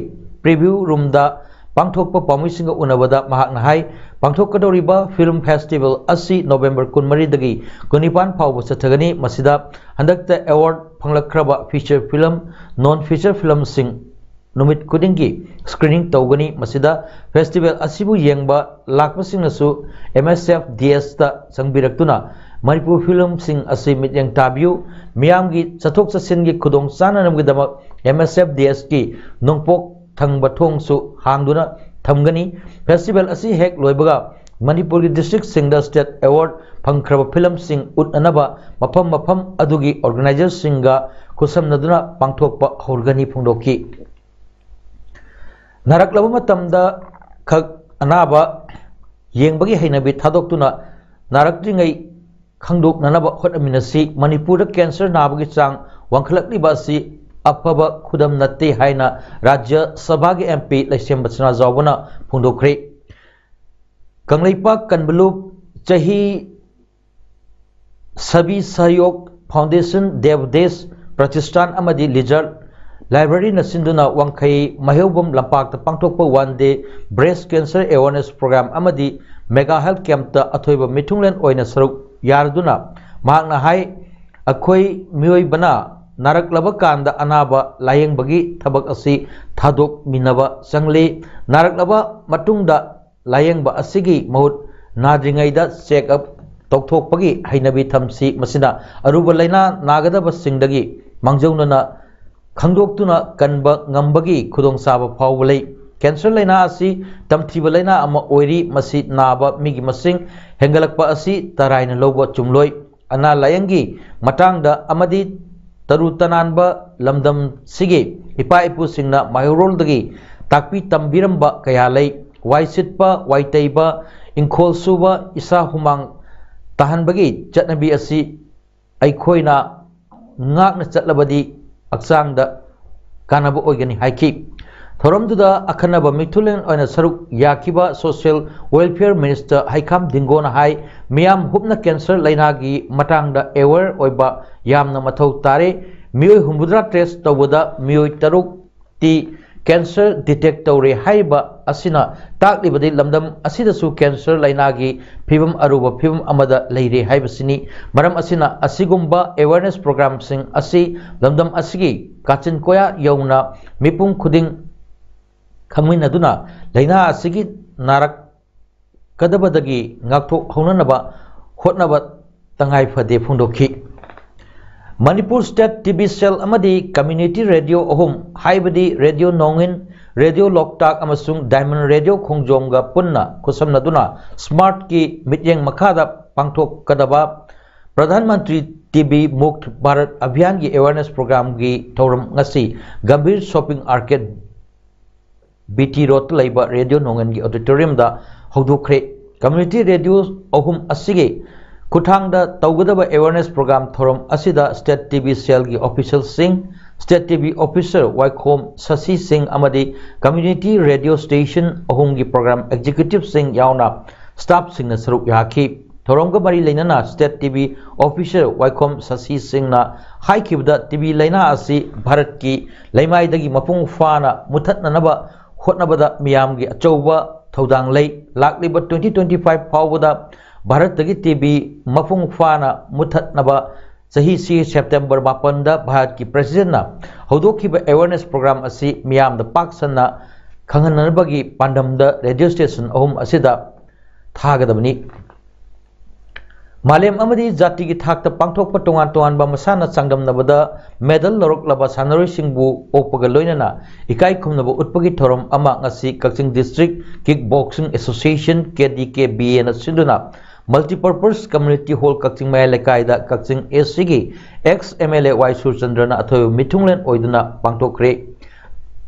preview roomꯗ ꯄꯥꯡꯊꯣꯛꯄ ꯄꯥꯎꯃꯤꯁꯤꯡꯒ ꯎꯅꯕꯗ ꯃꯍꯥꯛꯅ ꯍꯥꯏ, ꯄꯥꯡꯊꯣꯛꯀꯗꯧꯔꯤꯕ film festival ꯑꯁꯤ November ꯀꯨꯟꯃꯔꯤꯗꯒꯤ ꯀꯨꯟꯅꯤꯄꯥꯟ ꯐꯥꯎꯕ ꯆꯠꯊꯒꯅꯤ꯫ ꯃꯁꯤꯗ ꯍꯟꯗꯛꯇ award ꯐꯪꯂꯛꯈ꯭ꯔꯕ feature film, non feature filmꯁꯤꯡ ꯅꯨꯃꯤꯠ ꯈꯨꯗꯤꯡꯒꯤ screening ꯇꯧꯒꯅꯤ꯫ ꯃꯁꯤꯗ festival ꯑꯁꯤꯕꯨ ꯌꯦꯡꯕ ꯂꯥꯛꯄꯁꯤꯡꯅꯁꯨ MSFDSꯇ ꯆꯪꯕꯤꯔꯛꯇꯨꯅ ꯃꯅꯤꯄꯨꯔ filmꯁꯤꯡ ꯑꯁꯤ ꯃꯤꯠꯌꯦꯡ ꯇꯥꯕꯤꯌꯨ꯫ ꯃꯤꯌꯥꯝꯒꯤ ꯆꯠꯊꯣꯛ ꯆꯠꯁꯤꯟꯒꯤ ꯈꯨꯗꯣꯡ ꯆꯥꯅꯅꯕꯒꯤꯗꯃꯛ MSFDSꯀꯤ ꯅꯣꯡꯄꯣꯛ ꯊꯪꯕ ꯊꯣꯡꯁꯨ ꯍꯥꯡꯗꯨꯅ ꯊꯝꯒꯅꯤ꯫ Festival ꯑꯁꯤ ꯍꯦꯛ ꯂꯣꯏꯕꯒ ꯃꯅꯤꯄꯨꯔꯒꯤ districtꯁꯤꯡꯗ state award ꯐꯪꯈ꯭ꯔꯕ filmꯁꯤꯡ ꯎꯠꯅꯅꯕ ꯃꯐꯝ ꯃꯐꯝ ꯑꯗꯨꯒꯤ organizerꯁꯤꯡꯒ ꯈꯨꯠꯁꯝꯅꯗꯨꯅ ꯄꯥꯡꯊꯣꯛꯄ ꯍꯧꯔꯒꯅꯤ ꯐꯣꯡꯗꯣꯛꯈꯤ꯫ ꯅꯥꯔꯛꯂꯕ ꯃꯇꯝꯗ ꯈꯛ ꯑꯅꯥꯕ ꯌꯦꯡꯕꯒꯤ ꯍꯩꯅꯕꯤ ꯊꯥꯗꯣꯛꯇꯨꯅ ꯅꯥꯔꯛꯇ꯭ꯔꯤꯉꯩ ꯈꯪꯗꯣꯛꯅꯅꯕ ꯍꯣꯠꯅꯃꯤꯟꯅꯁꯤ꯫ ꯃꯅꯤꯄꯨꯔꯗ cancer ꯅꯥꯕꯒꯤ ꯆꯥꯡ ꯋꯥꯡꯈꯠꯂꯛꯂꯤꯕ ꯑꯁꯤ ꯑꯐꯕ ꯈꯨꯗꯝ ꯅꯠꯇꯦ ꯍꯥꯏꯅ ꯔꯥꯖ꯭ꯌ ꯁꯚꯥꯒꯤ MP ꯂꯩꯁꯦꯝꯕ ꯁꯅꯥꯖꯥꯎꯕꯅ ꯐꯣꯡꯗꯣꯛꯈ꯭ꯔꯦ꯫ ꯀꯪꯂꯩꯄꯥꯛ ꯀꯟꯕꯂꯨꯞ ꯆꯍꯤ ꯁꯕꯤ ꯁꯍꯌꯣꯒ Foundation ꯗꯦꯕꯗꯦꯁ ꯄ꯭ꯔꯇꯤꯁꯊꯥꯟ ꯑꯃꯗꯤ ꯂꯤꯖꯔ ꯂꯥꯏꯕ꯭ꯔꯦꯔꯤꯅ ꯁꯤꯟꯗꯨꯅ ꯋꯥꯡꯈꯩ ꯃꯍꯩꯍꯧꯕꯝ ꯂꯝꯄꯥꯛꯇ ꯄꯥꯡꯊꯣꯛꯄ one day breast cancer awareness program ꯑꯃꯗꯤ mega health campꯇ ꯑꯊꯣꯏꯕ ꯃꯤꯊꯨꯡꯂꯦꯟ ꯑꯣꯏꯅ ꯁꯔꯨꯛ ꯌꯥꯔꯗꯨꯅ ꯃꯍꯥꯛꯅ ꯍꯥꯏ, ꯑꯩꯈꯣꯏ ꯃꯤꯑꯣꯏꯕꯅ ꯅꯥꯔꯛꯂꯕ ꯀꯥꯟꯗ ꯑꯅꯥꯕ ꯂꯥꯌꯦꯡꯕꯒꯤ ꯊꯕꯛ ꯑꯁꯤ ꯊꯥꯗꯣꯛꯃꯤꯟꯅꯕ ꯆꯪꯂꯤ꯫ ꯅꯥꯔꯛꯂꯕ ꯃꯇꯨꯡꯗ ꯂꯥꯌꯦꯡꯕ ꯑꯁꯤꯒꯤ ꯃꯍꯨꯠ ꯅꯥꯗ꯭ꯔꯤꯉꯩꯗ check up ꯇꯧꯊꯣꯛꯄꯒꯤ ꯍꯩꯅꯕꯤ ꯊꯝꯁꯤ꯫ ꯃꯁꯤꯅ ꯑꯔꯨꯕ ꯂꯥꯏꯅꯥ ꯅꯥꯒꯗꯕꯁꯤꯡꯗꯒꯤ ꯃꯥꯡꯖꯧꯅꯅ ꯈꯪꯗꯣꯛꯇꯨꯅ ꯀꯟꯕ ꯉꯝꯕꯒꯤ ꯈꯨꯗꯣꯡꯆꯥꯕ ꯐꯥꯎꯕ ꯂꯩ꯫ ꯀꯦꯟꯁꯔ ꯂꯥꯏꯅꯥ ꯑꯁꯤ ꯇꯝꯊꯤꯕ ꯂꯥꯏꯅꯥ ꯑꯃ ꯑꯣꯏꯔꯤ꯫ ꯃꯁꯤ ꯅꯥꯕ ꯃꯤꯒꯤ ꯃꯁꯤꯡ ꯍꯦꯟꯒꯠꯂꯛꯄ ꯑꯁꯤ ꯇꯔꯥꯏꯅ ꯂꯧꯕ ꯆꯨꯝꯂꯣꯏ꯫ ꯑꯅꯥ ꯂꯥꯏꯌꯦꯡꯒꯤ ꯃꯇꯥꯡꯗ ꯑꯃꯗꯤ ꯇꯔꯨ ꯇꯅꯥꯟꯕ ꯂꯝꯗꯝꯁꯤꯒꯤ ꯏꯄꯥ ꯏꯄꯨꯁꯤꯡꯅ ꯃꯩꯍꯧꯔꯣꯜꯗꯒꯤ ꯇꯥꯛꯄꯤ ꯇꯝꯕꯤꯔꯝꯕ ꯀꯌꯥ ꯂꯩ꯫ ꯋꯥꯏ ꯁꯤꯠꯄ, ꯋꯥꯏ ꯇꯩꯕ, ꯏꯪꯈꯣꯜ ꯁꯨꯕ, ꯏꯁꯥ ꯍꯨꯃꯥꯡ ꯇꯥꯍꯟꯕꯒꯤ ꯆꯠꯅꯕꯤ ꯑꯁꯤ ꯑꯩꯈꯣꯏꯅ ꯉꯥꯛꯅ ꯆꯠꯂꯕꯗꯤ ꯍꯛꯆꯥꯡꯗ ꯀꯥꯟꯅꯕ ꯑꯣꯏꯒꯅꯤ ꯍꯥꯏꯈꯤ꯫ ꯊꯧꯔꯝꯗꯨꯗ ꯑꯈꯟꯅꯕ ꯃꯤꯊꯨꯂꯦꯟ ꯑꯣꯏꯅ ꯁꯔꯨꯛ ꯌꯥꯈꯤꯕ Social Welfare Minister ꯍꯩꯈꯥꯝ ꯗꯤꯡꯒꯣꯅ ꯍꯥꯏ, ꯃꯤꯌꯥꯝ ꯍꯨꯞꯅ ꯀꯦꯟꯁꯔ ꯂꯥꯏꯅꯥꯒꯤ ꯃꯇꯥꯡꯗ aware ꯑꯣꯏꯕ ꯌꯥꯝꯅ ꯃꯊꯧ ꯇꯥꯔꯦ꯫ ꯃꯤꯑꯣꯏ ꯍꯨꯝꯐꯨꯇꯔꯥ test ꯇꯧꯕꯗ ꯃꯤꯑꯣꯏ ꯇꯔꯨꯛ ꯇꯤ cancer detect ꯇꯧꯔꯦ ꯍꯥꯏꯔꯤꯕ ꯑꯁꯤꯅ ꯇꯥꯛꯂꯤꯕꯗꯤ ꯂꯝꯗꯝ ꯑꯁꯤꯗꯁꯨ cancer ꯂꯥꯏꯅꯥꯒꯤ ꯐꯤꯕꯝ ꯑꯔꯨꯕ ꯐꯤꯕꯝ ꯑꯃꯗ ꯂꯩꯔꯦ ꯍꯥꯏꯕꯁꯤꯅꯤ꯫ ꯃꯔꯝ ꯑꯁꯤꯅ ꯑꯁꯤꯒꯨꯝꯕ awareness programꯁꯤꯡ ꯑꯁꯤ ꯂꯝꯗꯝ ꯑꯁꯤꯒꯤ ꯀꯥꯆꯤꯟ ꯀꯣꯌꯥ ꯌꯧꯅ ꯃꯤꯄꯨꯝ ꯈꯨꯗꯤꯡ ꯈꯪꯃꯤꯟꯅꯗꯨꯅ ꯂꯥꯏꯅꯥ ꯑꯁꯤꯒꯤ ꯅꯥꯔꯛ ꯀꯗꯕꯗꯒꯤ ꯉꯥꯛꯊꯣꯛꯍꯧꯅꯅꯕ ꯍꯣꯠꯅꯕ ꯇꯉꯥꯏ ꯐꯗꯦ ꯐꯣꯡꯗꯣꯛꯈꯤ꯫ ꯃꯅꯤꯄꯨꯔ State TV Cell ꯑꯃꯗꯤ community radio ꯑꯍꯨꯝ, ꯍꯥꯏꯕꯗꯤ Radio Nongin, Radio Loktak ꯑꯃꯁꯨꯡ Diamond Radio ꯈꯣꯡꯖꯣꯝꯒ ꯄꯨꯟꯅ ꯈꯨꯠꯁꯝꯅꯗꯨꯅ SMARTꯀꯤ ꯃꯤꯠꯌꯦꯡ ꯃꯈꯥꯗ ꯄꯥꯡꯊꯣꯛꯀꯗꯕ Pradhan Mantri TB Mukt Bharat ꯑꯚꯤꯌꯥꯟꯒꯤ awareness programꯒꯤ ꯊꯧꯔꯝ ꯉꯁꯤ ꯒꯝꯚꯤꯔ Shopping Arcade, BT Roadꯇ ꯂꯩꯕ Radio Nonginꯒꯤ auditoriumꯗ ꯍꯧꯗꯣꯛꯈ꯭ꯔꯦ꯫ Community radio ꯑꯍꯨꯝ ꯑꯁꯤꯒꯤ ꯈꯨꯠꯊꯥꯡꯗ ꯇꯧꯒꯗꯕ awareness program ꯊꯧꯔꯝ ꯑꯁꯤꯗ State TV Cellꯒꯤ officialꯁꯤꯡ, State TV officer ꯋꯥꯏꯈꯣꯝ ꯁꯁꯤ ꯁꯤꯡ ꯑꯃꯗꯤ community radio station ꯑꯍꯨꯝꯒꯤ program executiveꯁꯤꯡ ꯌꯥꯎꯅ staffꯁꯤꯡꯅ ꯁꯔꯨꯛ ꯌꯥꯈꯤ꯫ ꯊꯧꯔꯝꯒ ꯃꯔꯤ ꯂꯩꯅꯅ State TV officer ꯋꯥꯏꯈꯣꯝ ꯁꯁꯤ ꯁꯤꯡꯅ ꯍꯥꯏꯈꯤꯕꯗ, TB ꯂꯥꯏꯅꯥ ꯑꯁꯤ ꯚꯥꯔꯠꯀꯤ ꯂꯩꯃꯥꯏꯗꯒꯤ ꯃꯄꯨꯡ ꯐꯥꯅ ꯃꯨꯊꯠꯅꯅꯕ ꯍꯣꯠꯅꯕꯗ ꯃꯤꯌꯥꯝꯒꯤ ꯑꯆꯧꯕ ꯊꯧꯗꯥꯡ ꯂꯩ꯫ ꯂꯥꯛꯂꯤꯕ twenty twenty-five ꯐꯥꯎꯕꯗ ꯚꯥꯔꯠꯇꯒꯤ TB ꯃꯄꯨꯡ ꯐꯥꯅ ꯃꯨꯊꯠꯅꯕ ꯆꯍꯤꯁꯤ September ꯃꯥꯄꯟꯗ ꯚꯥꯔꯠꯀꯤ Presidentꯅ ꯍꯧꯗꯣꯛꯈꯤꯕ awareness program ꯑꯁꯤ ꯃꯤꯌꯥꯝꯗ ꯄꯥꯛ ꯁꯟꯅ ꯈꯪꯍꯟꯅꯕꯒꯤ ꯄꯥꯟꯗꯝꯗ radio station ꯑꯍꯨꯝ ꯑꯁꯤꯗ ꯊꯥꯒꯗꯕꯅꯤ꯫ ꯃꯥꯂꯦꯝ ꯑꯃꯗꯤ ꯖꯥꯇꯤꯒꯤ ꯊꯥꯛꯇ ꯄꯥꯡꯊꯣꯛꯄ ꯇꯣꯉꯥꯟ ꯇꯣꯉꯥꯟꯕ ꯃꯁꯥꯟꯅ ꯆꯥꯡꯗꯝꯅꯕꯗ medal ꯂꯧꯔꯛꯂꯕ ꯁꯥꯟꯅꯔꯣꯏꯁꯤꯡꯕꯨ ꯑꯣꯛꯄꯒ ꯂꯣꯏꯅꯅ ꯏꯀꯥꯏ ꯈꯨꯝꯅꯕ ꯎꯠꯄꯒꯤ ꯊꯧꯔꯝ ꯑꯃ ꯉꯁꯤ ꯀꯛꯆꯤꯡ District Kick Boxing Association, K D K B A ꯅ ꯁꯤꯟꯗꯨꯅ Multipurpose Community Hall, ꯀꯛꯆꯤꯡ ꯃꯌꯥꯏ ꯂꯩꯀꯥꯏꯗ ꯀꯛꯆꯤꯡ A C ꯒꯤ ex M L A ꯋꯥꯏ ꯁꯨꯔꯆꯟꯗ꯭ꯔꯅ ꯑꯊꯣꯏꯕ ꯃꯤꯊꯨꯡꯂꯦꯟ ꯑꯣꯏꯗꯨꯅ ꯄꯥꯡꯊꯣꯛꯈ꯭ꯔꯦ꯫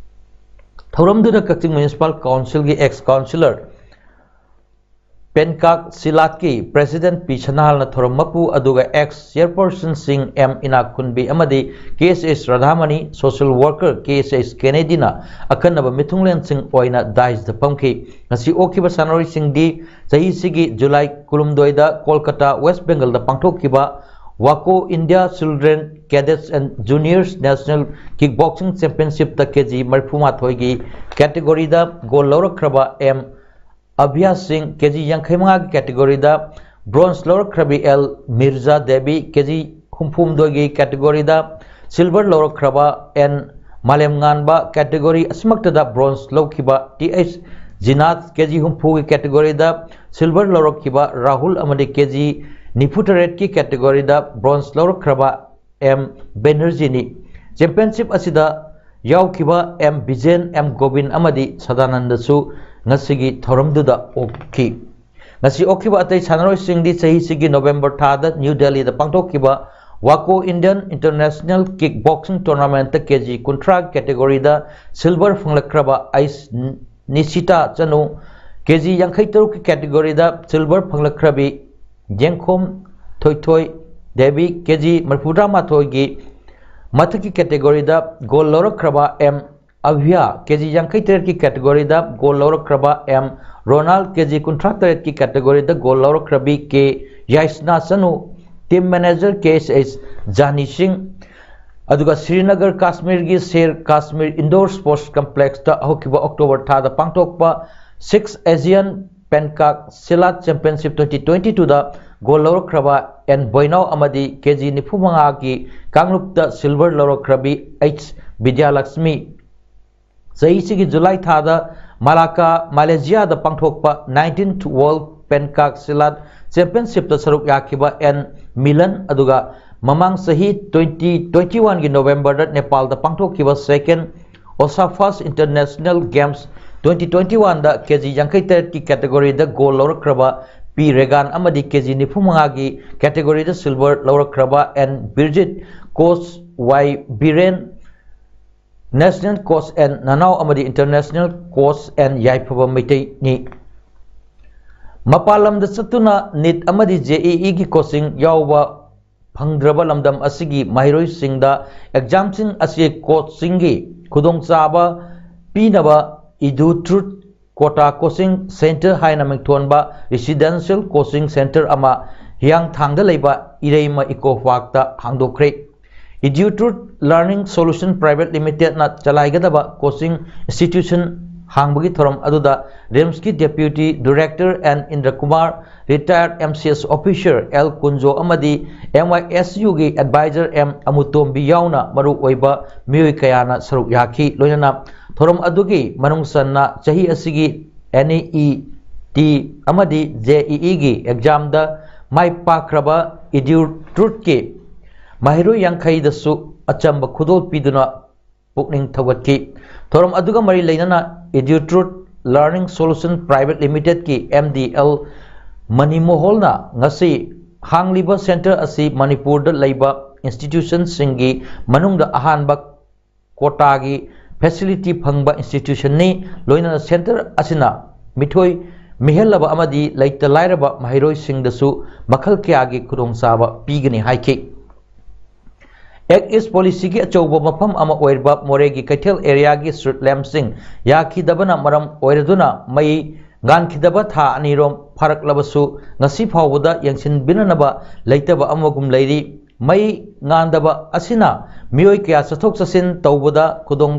ꯊꯧꯔꯝꯗꯨꯗ ꯀꯛꯆꯤꯡ Municipal Council ꯒꯤ ex councillor ꯄꯦꯟꯀꯥꯛ ꯁꯤꯂꯥꯠꯀꯤ President ꯄꯤ ꯁꯅꯥꯍꯜꯅ ꯊꯧꯔꯝ ꯃꯄꯨ, ꯑꯗꯨꯒ ex chairpersonꯁꯤꯡ ꯑꯦꯝ ꯏꯅꯥꯛꯈꯨꯟꯕꯤ ꯑꯃꯗꯤ ꯀꯦ ꯑꯦꯁ ꯑꯦꯁ ꯔꯥꯙꯥꯃꯅꯤ, social worker ꯀꯦ ꯑꯦꯁ ꯑꯦꯁ ꯀꯦꯅꯦꯗꯤꯅ ꯑꯀꯟꯅꯕ ꯃꯤꯊꯨꯡꯂꯦꯟꯁꯤꯡ ꯑꯣꯏꯅ dais ꯗ ꯐꯝꯈꯤ꯫ ꯉꯁꯤ ꯑꯣꯛꯈꯤꯕ ꯁꯥꯟꯅꯔꯣꯏꯁꯤꯡꯗꯤ ꯆꯍꯤꯁꯤꯒꯤ ꯖꯨꯂꯥꯏ ꯀꯨꯟꯍꯨꯝꯗꯣꯏꯗ ꯀꯣꯜꯀꯇꯥ, West Bengal ꯗ ꯄꯥꯡꯊꯣꯛꯈꯤꯕ WACO India Children Cadets and Juniors National Kickboxing Championship ꯇ ꯀꯦ ꯖꯤ ꯃꯔꯤꯐꯨ ꯃꯥꯊꯣꯏꯒꯤ category ꯗ gold ꯂꯧꯔꯛꯈ꯭ꯔꯕ M Abiya Singh, K G ꯌꯥꯡꯈꯩ ꯃꯉꯥꯒꯤ category ꯗ bronze ꯂꯧꯔꯛꯈ꯭ꯔꯕꯤ L Mirja Devi, K G ꯍꯨꯝꯐꯨ ꯍꯨꯝꯗꯣꯏꯒꯤ category ꯗ silver ꯂꯧꯔꯛꯈ꯭ꯔꯕ ꯑꯦꯟ ꯃꯥꯂꯦꯝꯉꯥꯟꯕ, category ꯑꯁꯤꯃꯛꯇꯗ bronze ꯂꯧꯈꯤꯕ T H Jinath, K G ꯍꯨꯝꯐꯨꯒꯤ category ꯗ silver ꯂꯧꯔꯛꯈꯤꯕ ꯔꯥꯍꯨꯜ ꯑꯃꯗꯤ ꯀꯦ ꯖꯤ ꯅꯤꯐꯨ ꯇꯔꯦꯠꯀꯤ category ꯗ bronze ꯂꯧꯔꯛꯈ꯭ꯔꯕ ꯑꯦꯝ ꯕꯦꯅꯔꯖꯤꯅꯤ꯫ Championship ꯑꯁꯤꯗ ꯌꯥꯎꯈꯤꯕ ꯑꯦꯝ ꯕꯤꯖꯦꯟ, ꯑꯦꯝ ꯒꯣꯕꯤꯟ ꯑꯃꯗꯤ ꯁꯗꯥꯅꯟꯗꯁꯨ ꯉꯁꯤꯒꯤ ꯊꯧꯔꯝꯗꯨꯗ ꯑꯣꯛꯈꯤ꯫ ꯉꯁꯤ ꯑꯣꯛꯈꯤꯕ ꯑꯇꯩ ꯁꯥꯟꯅꯔꯣꯏꯁꯤꯡꯗꯤ ꯆꯍꯤꯁꯤꯒꯤ ꯅꯣꯕꯦꯝꯕꯔ ꯊꯥꯗ ꯅ꯭ꯌꯨ ꯗꯦꯜꯂꯤꯗ ꯄꯥꯡꯊꯣꯛꯈꯤꯕ WACO Indian International Kick Boxing Tournament ꯇ ꯀꯦ ꯖꯤ ꯀꯨꯟꯊ꯭ꯔꯥ category ꯗ silver ꯐꯪꯂꯛꯈ꯭ꯔꯕ ꯑꯩꯁ ꯅꯤꯁꯤꯇꯥ ꯆꯅꯨ, ꯀꯦ ꯖꯤ ꯌꯥꯡꯈꯩ ꯇꯔꯨꯛꯀꯤ category ꯗ silver ꯐꯪꯂꯛꯈ꯭ꯔꯕꯤ ꯌꯦꯡꯈꯣꯝ ꯊꯣꯏꯊꯣꯏ ꯗꯦꯕꯤ, ꯀꯦ ꯖꯤ ꯃꯔꯤꯐꯨꯇꯔꯥ ꯃꯥꯊꯣꯏꯒꯤ ꯃꯊꯛꯀꯤ category ꯗ gold ꯂꯧꯔꯛꯈ꯭ꯔꯕ ꯑꯦꯝ ꯑꯚꯤꯌꯥ, ꯀꯦ ꯖꯤ ꯌꯥꯡꯈꯩ ꯇꯔꯦꯠꯀꯤ category ꯗ gold ꯂꯧꯔꯛꯈ꯭ꯔꯕ ꯑꯦꯝ ꯔꯣꯅꯥꯜ, ꯀꯦ ꯖꯤ ꯀꯨꯟꯊ꯭ꯔꯥ ꯇꯔꯦꯠꯀꯤ category ꯗ gold ꯂꯧꯔꯛꯈ꯭ꯔꯕꯤ ꯀꯦ ꯌꯥꯏꯁꯅꯥ ꯆꯅꯨ, team manager ꯀꯦ ꯑꯦꯁ ꯑꯦꯁ ꯖꯥꯅꯤ ꯁꯤꯡ, ꯑꯗꯨꯒ ꯁ꯭ꯔꯤꯅꯒꯔ ꯀꯥꯁꯃꯤꯔꯒꯤ ꯁꯦꯔ ꯀꯥꯁꯃꯤꯔ Indoor Sports Complex ꯇ ꯍꯧꯈꯤꯕ ꯑꯣꯛꯇꯣꯕꯔ ꯊꯥꯗ ꯄꯥꯡꯊꯣꯛꯄ six Asian Penkak Silat Championship twenty twenty-two ꯗ gold ꯂꯧꯔꯛꯈ꯭ꯔꯕ ꯑꯦꯟ ꯕꯣꯏꯅꯥꯎ ꯑꯃꯗꯤ ꯀꯦ ꯖꯤ ꯅꯤꯐꯨ ꯃꯉꯥꯒꯤ ꯀꯥꯡꯂꯨꯞꯇ silver ꯂꯧꯔꯛꯈ꯭ꯔꯕꯤ ꯑꯩꯆ ꯕꯤꯗ꯭ꯌꯥꯂꯛꯁꯃꯤ꯫ ꯆꯍꯤꯁꯤꯒꯤ ꯖꯨꯂꯥꯏ ꯊꯥꯗ ꯃꯂꯥꯀꯥ, ꯃꯥꯂꯦꯁꯤꯌꯥꯗ ꯄꯥꯡꯊꯣꯛꯄ nineteenth World ꯄꯦꯟꯀꯥꯛ ꯁꯤꯂꯥꯠ ꯆꯦꯝꯄꯤꯌꯟꯁꯤꯞꯇ ꯁꯔꯨꯛ ꯌꯥꯈꯤꯕ ꯑꯦꯟ ꯃꯤꯂꯟ, ꯑꯗꯨꯒ ꯃꯃꯥꯡ ꯆꯍꯤ twenty twenty-one ꯒꯤ ꯅꯣꯕꯦꯝꯕꯔꯗ ꯅꯦꯄꯥꯜꯗ ꯄꯥꯡꯊꯣꯛꯈꯤꯕ ꯁꯦꯀꯦꯟ ꯑꯣꯁꯥꯐꯥꯁ ꯏꯟꯇꯔꯅꯦꯁꯅꯦꯜ ꯒꯦꯝꯁ twenty twenty-one ꯗ ꯀꯦ ꯖꯤ ꯌꯥꯡꯈꯩ ꯇꯔꯦꯠꯀꯤ ꯀꯦꯇꯦꯒꯣꯔꯤꯗ ꯒꯣꯜ ꯂꯧꯔꯛꯈ꯭ꯔꯕ ꯄꯤ ꯔꯦꯒꯥꯟ ꯑꯃꯗꯤ ꯀꯦ ꯖꯤ ꯅꯤꯐꯨ ꯃꯉꯥꯒꯤ ꯀꯦꯇꯦꯒꯣꯔꯤꯗ ꯁꯤꯜꯚꯔ ꯂꯧꯔꯛꯈ꯭ꯔꯕ N Birjit, coach Y Biren, national coach N Nanao ꯑꯃꯗꯤ ꯏꯟꯇꯔꯅꯦꯁꯅꯦꯜ ꯀꯣꯆ ꯑꯦꯟ ꯌꯥꯏꯐꯕ ꯃꯩꯇꯩꯅꯤ꯫ ꯃꯄꯥꯟ ꯂꯝꯗ ꯆꯠꯇꯨꯅ ꯅꯤꯠ ꯑꯃꯗꯤ ꯖꯦ ꯏ ꯏꯒꯤ ꯀꯣꯆꯤꯡ ꯌꯥꯎꯕ ꯐꯪꯗ꯭ꯔꯕ ꯂꯝꯗꯝ ꯑꯁꯤꯒꯤ ꯃꯍꯩꯔꯣꯏꯁꯤꯡꯗ ꯑꯦꯛꯖꯥꯝꯁꯤꯡ ꯑꯁꯤ ꯀꯣꯆꯁꯤꯡꯒꯤ ꯈꯨꯗꯣꯡꯆꯥꯕ ꯄꯤꯅꯕ Edu Truth Kota coaching centre ꯍꯥꯏꯅ ꯃꯤꯡꯊꯣꯟꯕ ꯔꯤꯁꯤꯗꯦꯟꯁꯤꯌꯦꯜ ꯀꯣꯆꯤꯡ ꯁꯦꯟꯇꯔ ꯑꯃ ꯍꯤꯌꯥꯡꯊꯥꯡꯗ ꯂꯩꯕ ꯏꯔꯩꯃ ꯏꯀꯣ ꯄꯥꯔꯛꯇ ꯍꯥꯡꯗꯣꯛꯈ꯭ꯔꯦ꯫ Edu Truth Learning Solution Private ꯂꯤꯃꯤꯇꯦꯗꯅ ꯆꯂꯥꯏꯒꯗꯕ ꯀꯣꯆꯤꯡ ꯏꯟꯁꯇꯤꯇ꯭ꯌꯨꯁꯟ ꯍꯥꯡꯕꯒꯤ ꯊꯧꯔꯝ ꯑꯗꯨꯗ ꯔꯤꯝꯁꯀꯤ deputy director N Indrakumar, retired M C S officer L Kunjo ꯑꯃꯗꯤ ꯑꯦꯝ ꯋꯥꯏ ꯑꯦꯁ ꯌꯨꯒꯤ ꯑꯦꯗꯚꯥꯏꯖꯔ ꯑꯦꯝ ꯑꯃꯨꯇꯣꯝꯕꯤ ꯌꯥꯎꯅ ꯃꯔꯨꯑꯣꯏꯕ ꯃꯤꯑꯣꯏ ꯀꯌꯥꯅ ꯁꯔꯨꯛ ꯌꯥꯈꯤ꯫ ꯂꯣꯏꯅꯅ ꯊꯧꯔꯝ ꯑꯗꯨꯒꯤ ꯃꯅꯨꯡ ꯆꯟꯅ ꯆꯍꯤ ꯑꯁꯤꯒꯤ ꯑꯦꯟ ꯏ ꯏ ꯇꯤ ꯑꯃꯗꯤ ꯖꯦ ꯏ ꯏꯒꯤ ꯑꯦꯛꯖꯥꯝꯗ ꯃꯥꯏ ꯄꯥꯛꯈ꯭ꯔꯕ ꯏꯗ꯭ꯌꯨ ꯇ꯭ꯔꯨꯠꯀꯤ ꯃꯍꯩꯔꯣꯏ ꯌꯥꯡꯈꯩꯗꯁꯨ ꯑꯆꯝꯕ ꯈꯨꯗꯣꯜ ꯄꯤꯗꯨꯅ ꯄꯨꯛꯅꯤꯡ ꯊꯧꯒꯠꯈꯤ꯫ ꯊꯧꯔꯝ ꯑꯗꯨꯒ ꯃꯔꯤ ꯂꯩꯅꯅ Edu Truth Learning Solution Private ꯂꯤꯃꯤꯇꯦꯗꯀꯤ ꯑꯦꯝ ꯗꯤ ꯑꯦꯜ ꯃꯅꯤꯃꯣꯍꯣꯜꯅ ꯉꯁꯤ ꯍꯥꯡꯂꯤꯕ ꯁꯦꯟꯇꯔ ꯑꯁꯤ ꯃꯅꯤꯄꯨꯔꯗ ꯂꯩꯕ ꯏꯟꯁꯇꯤꯇ꯭ꯌꯨꯁꯟꯁꯤꯡꯒꯤ ꯃꯅꯨꯡꯗ ꯑꯍꯥꯟꯕ ꯀꯣꯇꯥꯒꯤ ꯐꯦꯁꯤꯂꯤꯇꯤ ꯐꯪꯕ ꯏꯟꯁꯇꯤꯇ꯭ꯌꯨꯁꯟꯅꯤ꯫ ꯂꯣꯏꯅꯅ ꯁꯦꯟꯇꯔ ꯑꯁꯤꯅ ꯃꯤꯊꯣꯏ ꯃꯤꯍꯦꯜꯂꯕ ꯑꯃꯗꯤ ꯂꯩꯇ ꯂꯥꯏꯔꯕ ꯃꯍꯩꯔꯣꯏꯁꯤꯡꯗꯁꯨ ꯃꯈꯜ ꯀꯌꯥꯒꯤ ꯈꯨꯗꯣꯡꯆꯥꯕ ꯄꯤꯒꯅꯤ ꯍꯥꯏꯈꯤ꯫ ꯑꯦꯛ ꯏꯁ ꯄꯣꯂꯤꯁꯤꯒꯤ ꯑꯆꯧꯕ ꯃꯐꯝ ꯑꯃ ꯑꯣꯏꯔꯤꯕ ꯃꯣꯔꯦꯒꯤ ꯀꯩꯊꯦꯜ ꯑꯦꯔꯤꯌꯥꯒꯤ ꯁ꯭ꯇ꯭ꯔꯤꯠ ꯂꯦꯝꯞꯁꯤꯡ ꯌꯥꯈꯤꯗꯕꯅ ꯃꯔꯝ ꯑꯣꯏꯔꯗꯨꯅ ꯃꯩ ꯉꯥꯟꯈꯤꯗꯕ ꯊꯥ ꯑꯅꯤꯔꯣꯝ ꯐꯥꯔꯛꯂꯕꯁꯨ ꯉꯁꯤ ꯐꯥꯎꯕꯗ ꯌꯦꯡꯁꯤꯟꯕꯤꯅꯅꯕ ꯂꯩꯇꯕ ꯑꯃꯒꯨꯝ ꯂꯩꯔꯤ꯫ ꯃꯩ ꯉꯥꯟꯗꯕ ꯑꯁꯤꯅ ꯃꯤꯑꯣꯏ ꯀꯌꯥ ꯆꯠꯊꯣꯛ ꯆꯠꯁꯤꯟ ꯇꯧꯕꯗ ꯈꯨꯗꯣꯡ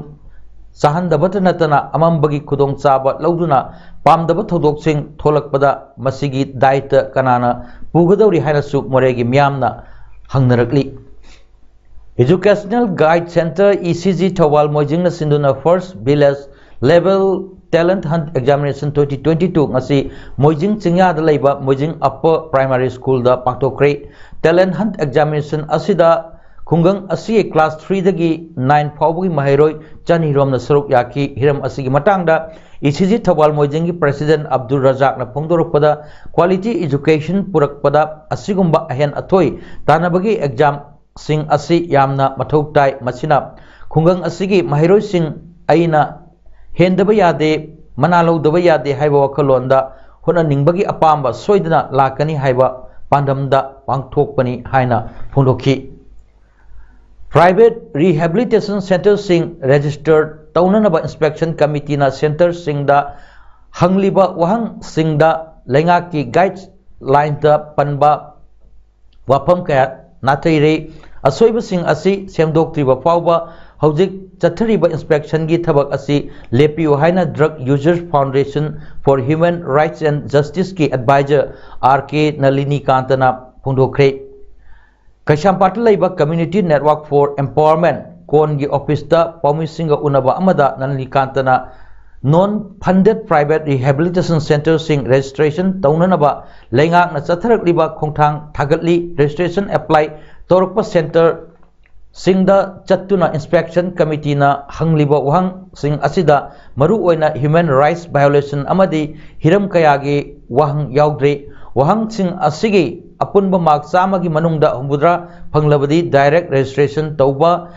ꯆꯥꯍꯟꯗꯕꯇ ꯅꯠꯇꯅ ꯑꯃꯝꯕꯒꯤ ꯈꯨꯗꯣꯡꯆꯥꯕ ꯂꯧꯗꯨꯅ ꯄꯥꯝꯗꯕ ꯊꯧꯗꯣꯛꯁꯤꯡ ꯊꯣꯛꯂꯛꯄꯗ ꯃꯁꯤꯒꯤ ꯗꯥꯏꯇ ꯀꯅꯥꯅ ꯄꯨꯒꯗꯧꯔꯤ ꯍꯥꯏꯅꯁꯨ ꯃꯣꯔꯦꯒꯤ ꯃꯤꯌꯥꯝꯅ ꯍꯪꯅꯔꯛꯂꯤ꯫ Educational Guide Center, E C G, Thoubal ꯃꯣꯏꯖꯤꯡꯅ ꯁꯤꯟꯗꯨꯅ first village level Talent Hunt Examination twenty twenty-two ꯉꯁꯤ ꯃꯣꯏꯖꯤꯡ ꯆꯤꯡꯌꯥꯗ ꯂꯩꯕ ꯃꯣꯏꯖꯤꯡ Upper Primary Schoolꯗ ꯄꯥꯡꯊꯣꯛꯈ꯭ꯔꯦ꯫ Talent Hunt Examination ꯑꯁꯤꯗ ꯈꯨꯡꯒꯪ ꯑꯁꯤꯒꯤ class threeꯗꯒꯤ nine ꯐꯥꯎꯕꯒꯤ ꯃꯍꯩꯔꯣꯏ ꯆꯅꯤ ꯔꯣꯝꯅ ꯁꯔꯨꯛ ꯌꯥꯈꯤ꯫ ꯍꯤꯔꯝ ꯑꯁꯤꯒꯤ ꯃꯇꯥꯡꯗ ECG Thoubal ꯃꯣꯏꯖꯤꯡꯒꯤ President Abdul ꯔꯖꯥꯛꯅ ꯐꯣꯡꯗꯣꯔꯛꯄꯗ, quality education ꯄꯨꯔꯛꯄꯗ ꯑꯁꯤꯒꯨꯝꯕ ꯑꯍꯦꯟ ꯑꯊꯣꯏ ꯇꯥꯟꯅꯕꯒꯤ examꯁꯤꯡ ꯑꯁꯤ ꯌꯥꯝꯅ ꯃꯊꯧ ꯇꯥꯏ꯫ ꯃꯁꯤꯅ ꯈꯨꯡꯒꯪ ꯑꯁꯤꯒꯤ ꯃꯍꯩꯔꯣꯏꯁꯤꯡ ꯑꯩꯅ ꯍꯦꯟꯗꯕ ꯌꯥꯗꯦ, ꯃꯅꯥ ꯂꯧꯗꯕ ꯌꯥꯗꯦ ꯍꯥꯏꯕ ꯋꯥꯈꯜꯂꯣꯟꯗ ꯍꯣꯠꯅꯅꯤꯡꯕꯒꯤ ꯑꯄꯥꯝꯕ ꯁꯣꯏꯗꯅ ꯂꯥꯛꯀꯅꯤ ꯍꯥꯏꯕ ꯄꯥꯟꯗꯝꯗ ꯄꯥꯡꯊꯣꯛꯄꯅꯤ ꯍꯥꯏꯅ ꯐꯣꯡꯗꯣꯛꯈꯤ꯫ Private Rehabilitation Centreꯁꯤꯡ register ꯇꯧꯅꯅꯕ Inspection Committeeꯅ centreꯁꯤꯡꯗ ꯍꯪꯂꯤꯕ ꯋꯥꯍꯪꯁꯤꯡꯗ ꯂꯩꯉꯥꯛꯀꯤ guidelineꯗ ꯄꯟꯕ ꯋꯥꯐꯝ ꯀꯌꯥ ꯅꯥꯊꯩꯔꯦ꯫ ꯑꯁꯣꯏꯕꯁꯤꯡ ꯑꯁꯤ ꯁꯦꯝꯗꯣꯛꯇ꯭ꯔꯤꯕ ꯐꯥꯎꯕ ꯍꯧꯖꯤꯛ ꯆꯠꯊꯔꯤꯕ inspectionꯒꯤ ꯊꯕꯛ ꯑꯁꯤ ꯂꯦꯞꯄꯤꯌꯨ ꯍꯥꯏꯅ Drug Users Foundation for Human Rights and Justiceꯀꯤ advisor R K ꯅꯂꯤꯅꯤꯀꯥꯟꯇꯅ ꯐꯣꯡꯗꯣꯛꯈ꯭ꯔꯦ꯫ ꯀꯩꯁꯥꯝꯄꯥꯠꯇ ꯂꯩꯕ Community Network for Empowerment ꯀꯣꯟꯒꯤ officeꯇ ꯄꯥꯎꯃꯤꯁꯤꯡꯒ ꯎꯅꯕ ꯑꯃꯗ ꯅꯂꯤꯅꯤꯀꯥꯟꯇꯅ non funded private rehabilitation centreꯁꯤꯡ registration ꯇꯧꯅꯅꯕ ꯂꯩꯉꯥꯛꯅ ꯆꯠꯊꯔꯛꯂꯤꯕ ꯈꯣꯡꯊꯥꯡ ꯊꯥꯒꯠꯂꯤ꯫ Registration apply ꯇꯧꯔꯛꯄ centreꯁꯤꯡꯗ ꯆꯠꯇꯨꯅ Inspection Committeeꯅ ꯍꯪꯂꯤꯕ ꯋꯥꯍꯪꯁꯤꯡ ꯑꯁꯤꯗ ꯃꯔꯨꯑꯣꯏꯅ human rights violation ꯑꯃꯗꯤ ꯍꯤꯔꯝ ꯀꯌꯥꯒꯤ ꯋꯥꯍꯪ ꯌꯥꯎꯗ꯭ꯔꯤ꯫ ꯋꯥꯍꯪꯁꯤꯡ ꯑꯁꯤꯒꯤ ꯑꯄꯨꯟꯕ mark ꯆꯥꯝꯃꯒꯤ ꯃꯅꯨꯡꯗ ꯍꯨꯝꯐꯨꯇꯔꯥ ꯐꯪꯂꯕꯗꯤ direct registration ꯇꯧꯕ,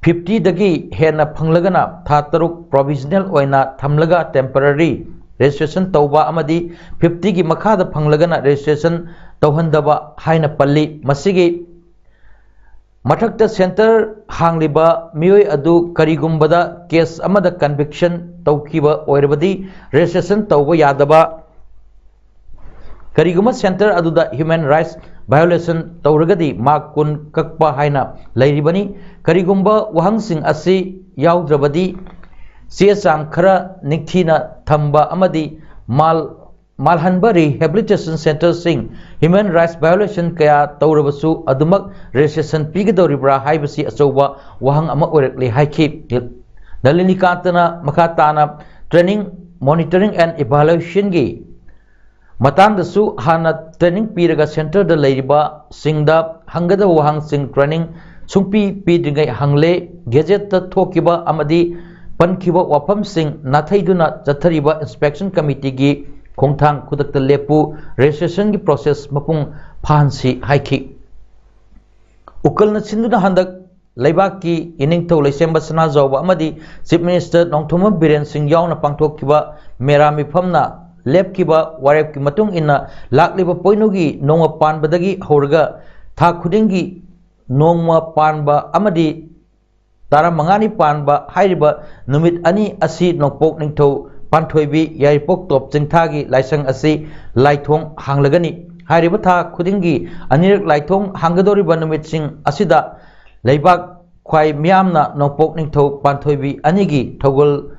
fiftyꯗꯒꯤ ꯍꯦꯟꯅ ꯐꯪꯂꯒꯅ ꯊꯥ ꯇꯔꯨꯛ provisional ꯑꯣꯏꯅ ꯊꯝꯂꯒ temporary registration ꯇꯧꯕ ꯑꯃꯗꯤ fiftyꯒꯤ ꯃꯈꯥꯗ ꯐꯪꯂꯒꯅ registration ꯇꯧꯍꯟꯗꯕ ꯍꯥꯏꯅ ꯄꯜꯂꯤ꯫ ꯃꯁꯤꯒꯤ ꯃꯊꯛꯇ centre ꯍꯥꯡꯂꯤꯕ ꯃꯤꯑꯣꯏ ꯑꯗꯨ ꯀꯔꯤꯒꯨꯝꯕꯗ case ꯑꯃꯗ conviction ꯇꯧꯈꯤꯕ ꯑꯣꯏꯔꯕꯗꯤ registration ꯇꯧꯕ ꯌꯥꯗꯕ, ꯀꯔꯤꯒꯨꯝꯕ centre ꯑꯗꯨꯗ human rights violation ꯇꯧꯔꯒꯗꯤ mark ꯀꯨꯟ ꯀꯛꯄ ꯍꯥꯏꯅ ꯂꯩꯔꯤꯕꯅꯤ꯫ ꯀꯔꯤꯒꯨꯝꯕ ꯋꯥꯍꯪꯁꯤꯡ ꯑꯁꯤ ꯌꯥꯎꯗ꯭ꯔꯕꯗꯤ ꯆꯦ ꯆꯥꯡ ꯈꯔ ꯅꯤꯡꯊꯤꯅ ꯊꯝꯕ ꯑꯃꯗꯤ ꯃꯥꯜ ꯃꯥꯜꯍꯟꯕ rehabilitation centreꯁꯤꯡ human rights violation ꯀꯌꯥ ꯇꯧꯔꯕꯁꯨ ꯑꯗꯨꯃꯛ registration ꯄꯤꯒꯗꯧꯔꯤꯕ꯭ꯔꯥ ꯍꯥꯏꯕꯁꯤ ꯑꯆꯧꯕ ꯋꯥꯍꯪ ꯑꯃ ꯑꯣꯏꯔꯛꯂꯤ ꯍꯥꯏꯈꯤ꯫ ꯅꯂꯤꯅꯤꯀꯥꯟꯇꯅ ꯃꯈꯥ ꯇꯥꯅ training, monitoring and evaluation ꯒꯤ ꯃꯇꯥꯡꯗꯁꯨ ꯍꯥꯟꯅ training ꯄꯤꯔꯒ centre ꯗ ꯂꯩꯔꯤꯕꯁꯤꯡꯗ ꯍꯪꯒꯗꯕ ꯋꯥꯍꯪꯁꯤꯡ training ꯁꯨꯡꯄꯤ ꯄꯤꯗ꯭ꯔꯤꯉꯩ ꯍꯪꯂꯦ꯫ Gazette ꯇ ꯊꯣꯛꯈꯤꯕ ꯑꯃꯗꯤ ꯄꯟꯈꯤꯕ ꯋꯥꯐꯝꯁꯤꯡ ꯅꯥꯊꯩꯗꯨꯅ ꯆꯠꯊꯔꯤꯕ inspection committee ꯒꯤ ꯈꯣꯡꯊꯥꯡ ꯈꯨꯗꯛꯇ ꯂꯦꯞꯄꯨ, registration ꯒꯤ process ꯃꯄꯨꯡ ꯐꯥꯍꯟꯁꯤ ꯍꯥꯏꯈꯤ꯫ ꯎꯀꯜꯅ ꯁꯤꯟꯗꯨꯅ ꯍꯟꯗꯛ ꯂꯩꯕꯥꯛꯀꯤ ꯏꯅꯤꯡꯊꯧ ꯂꯩꯁꯦꯝꯕ ꯁꯅꯥꯖꯥꯎꯕ ꯑꯃꯗꯤ Chief Minister ꯅꯣꯡꯊꯣꯝꯕꯝ ꯕꯤꯔꯦꯟ ꯁꯤꯡ ꯌꯥꯎꯅ ꯄꯥꯡꯊꯣꯛꯈꯤꯕ ꯃꯦꯔꯥ ꯃꯤꯐꯝꯅ ꯂꯦꯞꯈꯤꯕ ꯋꯥꯔꯦꯞꯀꯤ ꯃꯇꯨꯡ ꯏꯟꯅ ꯂꯥꯛꯂꯤꯕ ꯄꯣꯏꯅꯨꯒꯤ ꯅꯣꯡꯃ ꯄꯥꯟꯕꯗꯒꯤ ꯍꯧꯔꯒ ꯊꯥ ꯈꯨꯗꯤꯡꯒꯤ ꯅꯣꯡꯃ ꯄꯥꯟꯕ ꯑꯃꯗꯤ ꯇꯔꯥꯃꯉꯥꯅꯤ ꯄꯥꯟꯕ ꯍꯥꯏꯔꯤꯕ ꯅꯨꯃꯤꯠ ꯑꯅꯤ ꯑꯁꯤ ꯅꯣꯡꯄꯣꯛ ꯅꯤꯡꯊꯧ ꯄꯥꯟꯊꯣꯏꯕꯤ ꯌꯥꯏꯔꯤꯄꯣꯛ ꯇꯣꯞ ꯆꯤꯡꯊꯥꯒꯤ ꯂꯥꯏꯁꯪ ꯑꯁꯤ ꯂꯥꯏꯊꯣꯡ ꯍꯥꯡꯂꯒꯅꯤ꯫ ꯍꯥꯏꯔꯤꯕ ꯊꯥ ꯈꯨꯗꯤꯡꯒꯤ ꯑꯅꯤꯔꯛ ꯂꯥꯏꯊꯣꯡ ꯍꯥꯡꯒꯗꯧꯔꯤꯕ ꯅꯨꯃꯤꯠꯁꯤꯡ ꯑꯁꯤꯗ ꯂꯩꯕꯥꯛ ꯈ꯭ꯋꯥꯏ ꯃꯤꯌꯥꯝꯅ ꯅꯣꯡꯄꯣꯛ ꯅꯤꯡꯊꯧ ꯄꯥꯟꯊꯣꯏꯕꯤ ꯑꯅꯤꯒꯤ ꯊꯧꯒꯜ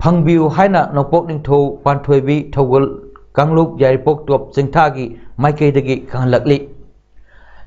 ꯐꯪꯕꯤꯌꯨ ꯍꯥꯏꯅ ꯅꯣꯡꯄꯣꯛ ꯅꯤꯡꯊꯧ ꯄꯥꯟꯊꯣꯏꯕꯤ ꯊꯧꯒꯜ ꯀꯥꯡꯂꯨꯞ ꯌꯥꯏꯔꯤꯄꯣꯛ ꯇꯣꯞ ꯆꯤꯡꯊꯥꯒꯤ ꯃꯥꯏꯀꯩꯗꯒꯤ ꯈꯪꯍꯜꯂꯛꯂꯤ꯫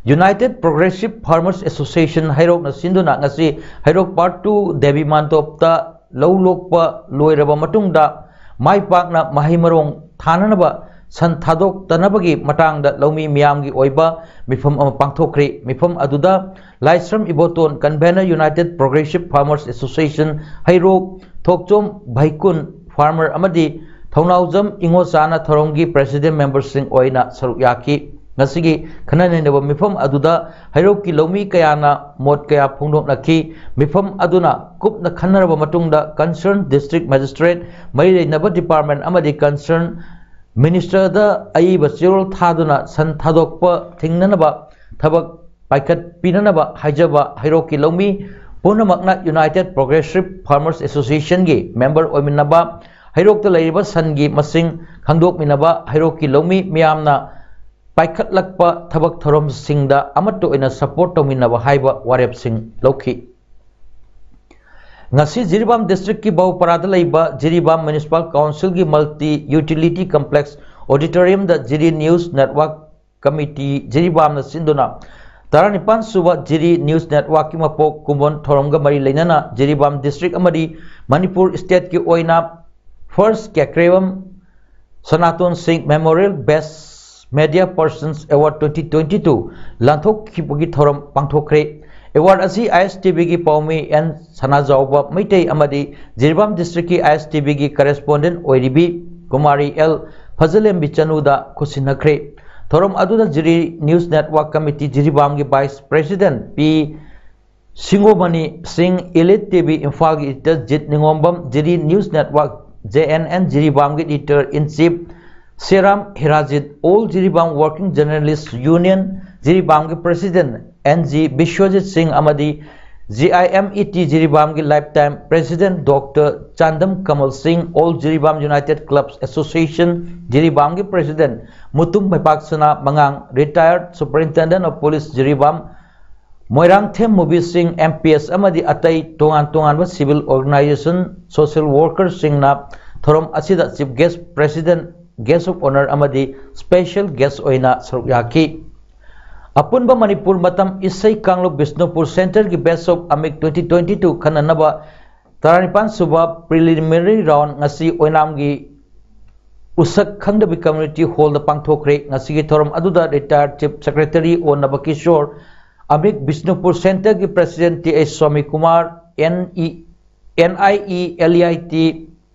United Progressive Farmers Association ꯍꯩꯔꯣꯛꯅ ꯁꯤꯟꯗꯨꯅ ꯉꯁꯤ ꯍꯩꯔꯣꯛ Part two ꯗꯦꯕꯤ ꯃꯥꯟꯇꯣꯞꯇ ꯂꯧ ꯂꯣꯛꯄ ꯂꯣꯏꯔꯕ ꯃꯇꯨꯡꯗ ꯃꯥꯏ ꯄꯥꯛꯅ ꯃꯍꯩ ꯃꯔꯣꯡ ꯊꯥꯅꯅꯕ ꯁꯟ ꯊꯥꯗꯣꯛꯇꯅꯕꯒꯤ ꯃꯇꯥꯡꯗ ꯂꯧꯃꯤ ꯃꯤꯌꯥꯝꯒꯤ ꯑꯣꯏꯕ ꯃꯤꯐꯝ ꯑꯃ ꯄꯥꯡꯊꯣꯛꯈ꯭ꯔꯤ꯫ ꯃꯤꯐꯝ ꯑꯗꯨꯗ ꯂꯥꯏꯁ꯭ꯔꯝ Iboton, convener, United Progressive Farmers Association ꯍꯩꯔꯣꯛ, ꯊꯣꯛꯆꯣꯝ ꯚꯩꯀꯨꯟ, farmer, ꯑꯃꯗꯤ ꯊꯧꯅꯥꯎꯖꯝ ꯏꯉꯣꯆꯥꯅ ꯊꯧꯔꯝꯒꯤ president memberꯁꯤꯡ ꯑꯣꯏꯅ ꯁꯔꯨꯛ ꯌꯥꯈꯤ꯫ ꯉꯁꯤꯒꯤ ꯈꯟꯅ ꯅꯩꯅꯕ ꯃꯤꯐꯝ ꯑꯗꯨꯗ ꯍꯩꯔꯣꯛꯀꯤ ꯂꯧꯃꯤ ꯀꯌꯥꯅ ꯃꯣꯠ ꯀꯌꯥ ꯐꯣꯡꯗꯣꯛꯅꯈꯤ꯫ ꯃꯤꯐꯝ ꯑꯗꯨꯅ ꯀꯨꯞꯅ ꯈꯟꯅꯔꯕ ꯃꯇꯨꯡꯗ concern district magistrate, ꯃꯔꯤ ꯂꯩꯅꯕ department ꯑꯃꯗꯤ concern ministerꯗ ꯑꯏꯕ ꯆꯦꯔꯣꯜ ꯊꯥꯗꯨꯅ ꯁꯟ ꯊꯥꯗꯣꯛꯄ ꯊꯤꯡꯅꯅꯕ ꯊꯕꯛ ꯄꯥꯏꯈꯠꯄꯤꯅꯅꯕ ꯍꯥꯏꯖꯕ ꯍꯩꯔꯣꯛꯀꯤ ꯂꯧꯃꯤ ꯄꯨꯝꯅꯃꯛꯅ United Progressive Farmers Associationꯒꯤ member ꯑꯣꯏꯃꯤꯟꯅꯕ, ꯍꯩꯔꯣꯛꯇ ꯂꯩꯔꯤꯕ ꯁꯟꯒꯤ ꯃꯁꯤꯡ ꯈꯪꯗꯣꯛꯃꯤꯟꯅꯕ, ꯍꯩꯔꯣꯛꯀꯤ ꯂꯧꯃꯤ ꯃꯤꯌꯥꯝꯅ ꯄꯥꯏꯈꯠꯂꯛꯄ ꯊꯕꯛ ꯊꯧꯔꯝꯁꯤꯡꯗ ꯑꯃꯠꯇ ꯑꯣꯏꯅ support ꯇꯧꯃꯤꯟꯅꯕ ꯍꯥꯏꯕ ꯋꯥꯔꯦꯞꯁꯤꯡ ꯂꯧꯈꯤ꯫ ꯉꯁꯤ ꯖꯤꯔꯤꯕꯥꯝ districtꯀꯤ ꯕꯧꯄꯔꯥꯗ ꯂꯩꯕ Jiribam Municipal Councilꯒꯤ Multi Utility Complex auditoriumꯗ ꯖꯤꯔꯤ News Network Committee ꯖꯤꯔꯤꯕꯥꯝꯅ ꯁꯤꯟꯗꯨꯅ ꯇꯔꯥꯅꯤꯄꯥꯟ ꯁꯨꯕ ꯖꯤꯔꯤ ꯅ꯭ꯌꯨꯁ ꯅꯦꯠꯋꯥꯔꯛꯀꯤ ꯃꯄꯣꯛ ꯀꯨꯝꯑꯣꯟ ꯊꯧꯔꯝꯒ ꯃꯔꯤ ꯂꯩꯅꯅ ꯖꯤꯔꯤꯕꯥꯝ ꯗꯤꯁꯇ꯭ꯔꯤꯛ ꯑꯃꯗꯤ ꯃꯅꯤꯄꯨꯔ ꯁ꯭ꯇꯦꯠꯀꯤ ꯑꯣꯏꯅ first Kekrebam Sanaton Singh memorial best media persons award twenty twenty two ꯂꯥꯟꯊꯣꯛꯈꯤꯕꯒꯤ ꯊꯧꯔꯝ ꯄꯥꯡꯊꯣꯛꯈ꯭ꯔꯦ꯫ ꯑꯦꯋꯥꯔꯗ ꯑꯁꯤ ꯑꯥꯏ ꯑꯦꯁ ꯇꯤ ꯚꯤꯒꯤ ꯄꯥꯎꯃꯤ ꯑꯦꯟ ꯁꯅꯥꯖꯥꯎꯕ ꯃꯩꯇꯩ ꯑꯃꯗꯤ ꯖꯤꯔꯤꯕꯥꯝ ꯗꯤꯁꯇ꯭ꯔꯤꯛꯀꯤ ꯑꯥꯏ ꯑꯦꯁ ꯇꯤ ꯚꯤꯒꯤ ꯀꯔꯦꯁꯄꯣꯟꯗꯦꯟꯠ ꯑꯣꯏꯔꯤꯕꯤ ꯀꯨꯃꯥꯔꯤ ꯑꯦꯜ ꯐꯖꯂꯦꯝꯕꯤ ꯆꯅꯨꯗ ꯈꯨꯠꯁꯤꯟꯅꯈ꯭ꯔꯦ꯫ ꯊꯧꯔꯝ ꯑꯗꯨꯗ ꯖꯤꯔꯤ ꯅ꯭ꯌꯨꯁ ꯅꯦꯠꯋꯥꯔꯛ ꯀꯃꯤꯇꯤ ꯖꯤꯔꯤꯕꯥꯝꯒꯤ vice president P Singomani Singh, Elite T V ꯏꯝꯐꯥꯜꯒꯤ editor Jit Ningombam, Jiri news network, J N N ꯖꯤꯔꯤꯕꯥꯝꯒꯤ editor in chief Seram Hirajit, all Jiribam working journalists union ꯖꯤꯔꯤꯕꯥꯝꯒꯤ president N G Biswajit Singh ꯑꯃꯗꯤ G I M E T ꯖꯤꯔꯤꯕꯥꯝꯒꯤ lifetime president doctor Chandam ꯀꯃꯜ ꯁꯤꯡ, all Jiribam united club association ꯖꯤꯔꯤꯕꯥꯝꯒꯤ president Mutum Meipaksana ꯃꯉꯥꯡ, retired superintendent of police Jiribam, Moirangthem Mubi Singh, M P S ꯑꯃꯗꯤ ꯑꯇꯩ ꯇꯣꯉꯥꯟ ꯇꯣꯉꯥꯟꯕ ꯁꯤꯚꯤꯜ ꯑꯣꯔꯒꯅꯥꯏꯖꯦꯁꯟ, ꯁꯣꯁꯤꯌꯦꯜ ꯋꯥꯔꯀꯔꯁꯤꯡꯅ ꯊꯧꯔꯝ ꯑꯁꯤꯗ chief guest president, guest of honour ꯑꯃꯗꯤ ꯁ꯭ꯄꯦꯁꯦꯜ ꯒꯦꯁ ꯑꯣꯏꯅ ꯁꯔꯨꯛ ꯌꯥꯈꯤ꯫ ꯑꯄꯨꯟꯕ ꯃꯅꯤꯄꯨꯔ ꯃꯇꯝ ꯏꯁꯩ ꯀꯥꯡꯂꯨꯞ ꯕꯤꯁꯅꯨꯄꯨꯔ ꯁꯦꯟꯇꯔꯒꯤ ꯕꯦꯁ ꯑꯣꯐ ꯑꯃꯤꯛ ꯇ꯭ꯋꯦꯟꯇꯤ ꯇ꯭ꯋꯦꯟꯇꯤ ꯇꯨ ꯈꯟꯅꯅꯕ ꯇꯔꯥꯅꯤꯄꯥꯟ ꯁꯨꯕ ꯄ꯭ꯔꯤꯂꯤꯃꯤꯅꯔꯤ ꯔꯥꯎꯟ ꯉꯁꯤ ꯑꯣꯏꯅꯥꯝꯒꯤ ꯎꯁꯛ ꯈꯪꯗꯕꯤ ꯀꯝꯃ꯭ꯌꯨꯅꯤꯇꯤ ꯍꯣꯜꯗ ꯄꯥꯡꯊꯣꯛꯈ꯭ꯔꯦ꯫ ꯉꯁꯤꯒꯤ ꯊꯧꯔꯝ ꯑꯗꯨꯗ ꯔꯤꯇꯥꯌꯔꯗ ꯆꯤꯐ ꯁꯦꯀ꯭ꯔꯦꯇꯔꯤ ꯑꯣ ꯅꯕ ꯀꯤꯁꯣꯔ, ꯑꯃꯤꯛ ꯕꯤꯁꯅꯨꯄꯨꯔ ꯁꯦꯟꯇꯔꯒꯤ president T H Swami Kumar, N E, N I E L I T ꯇꯤ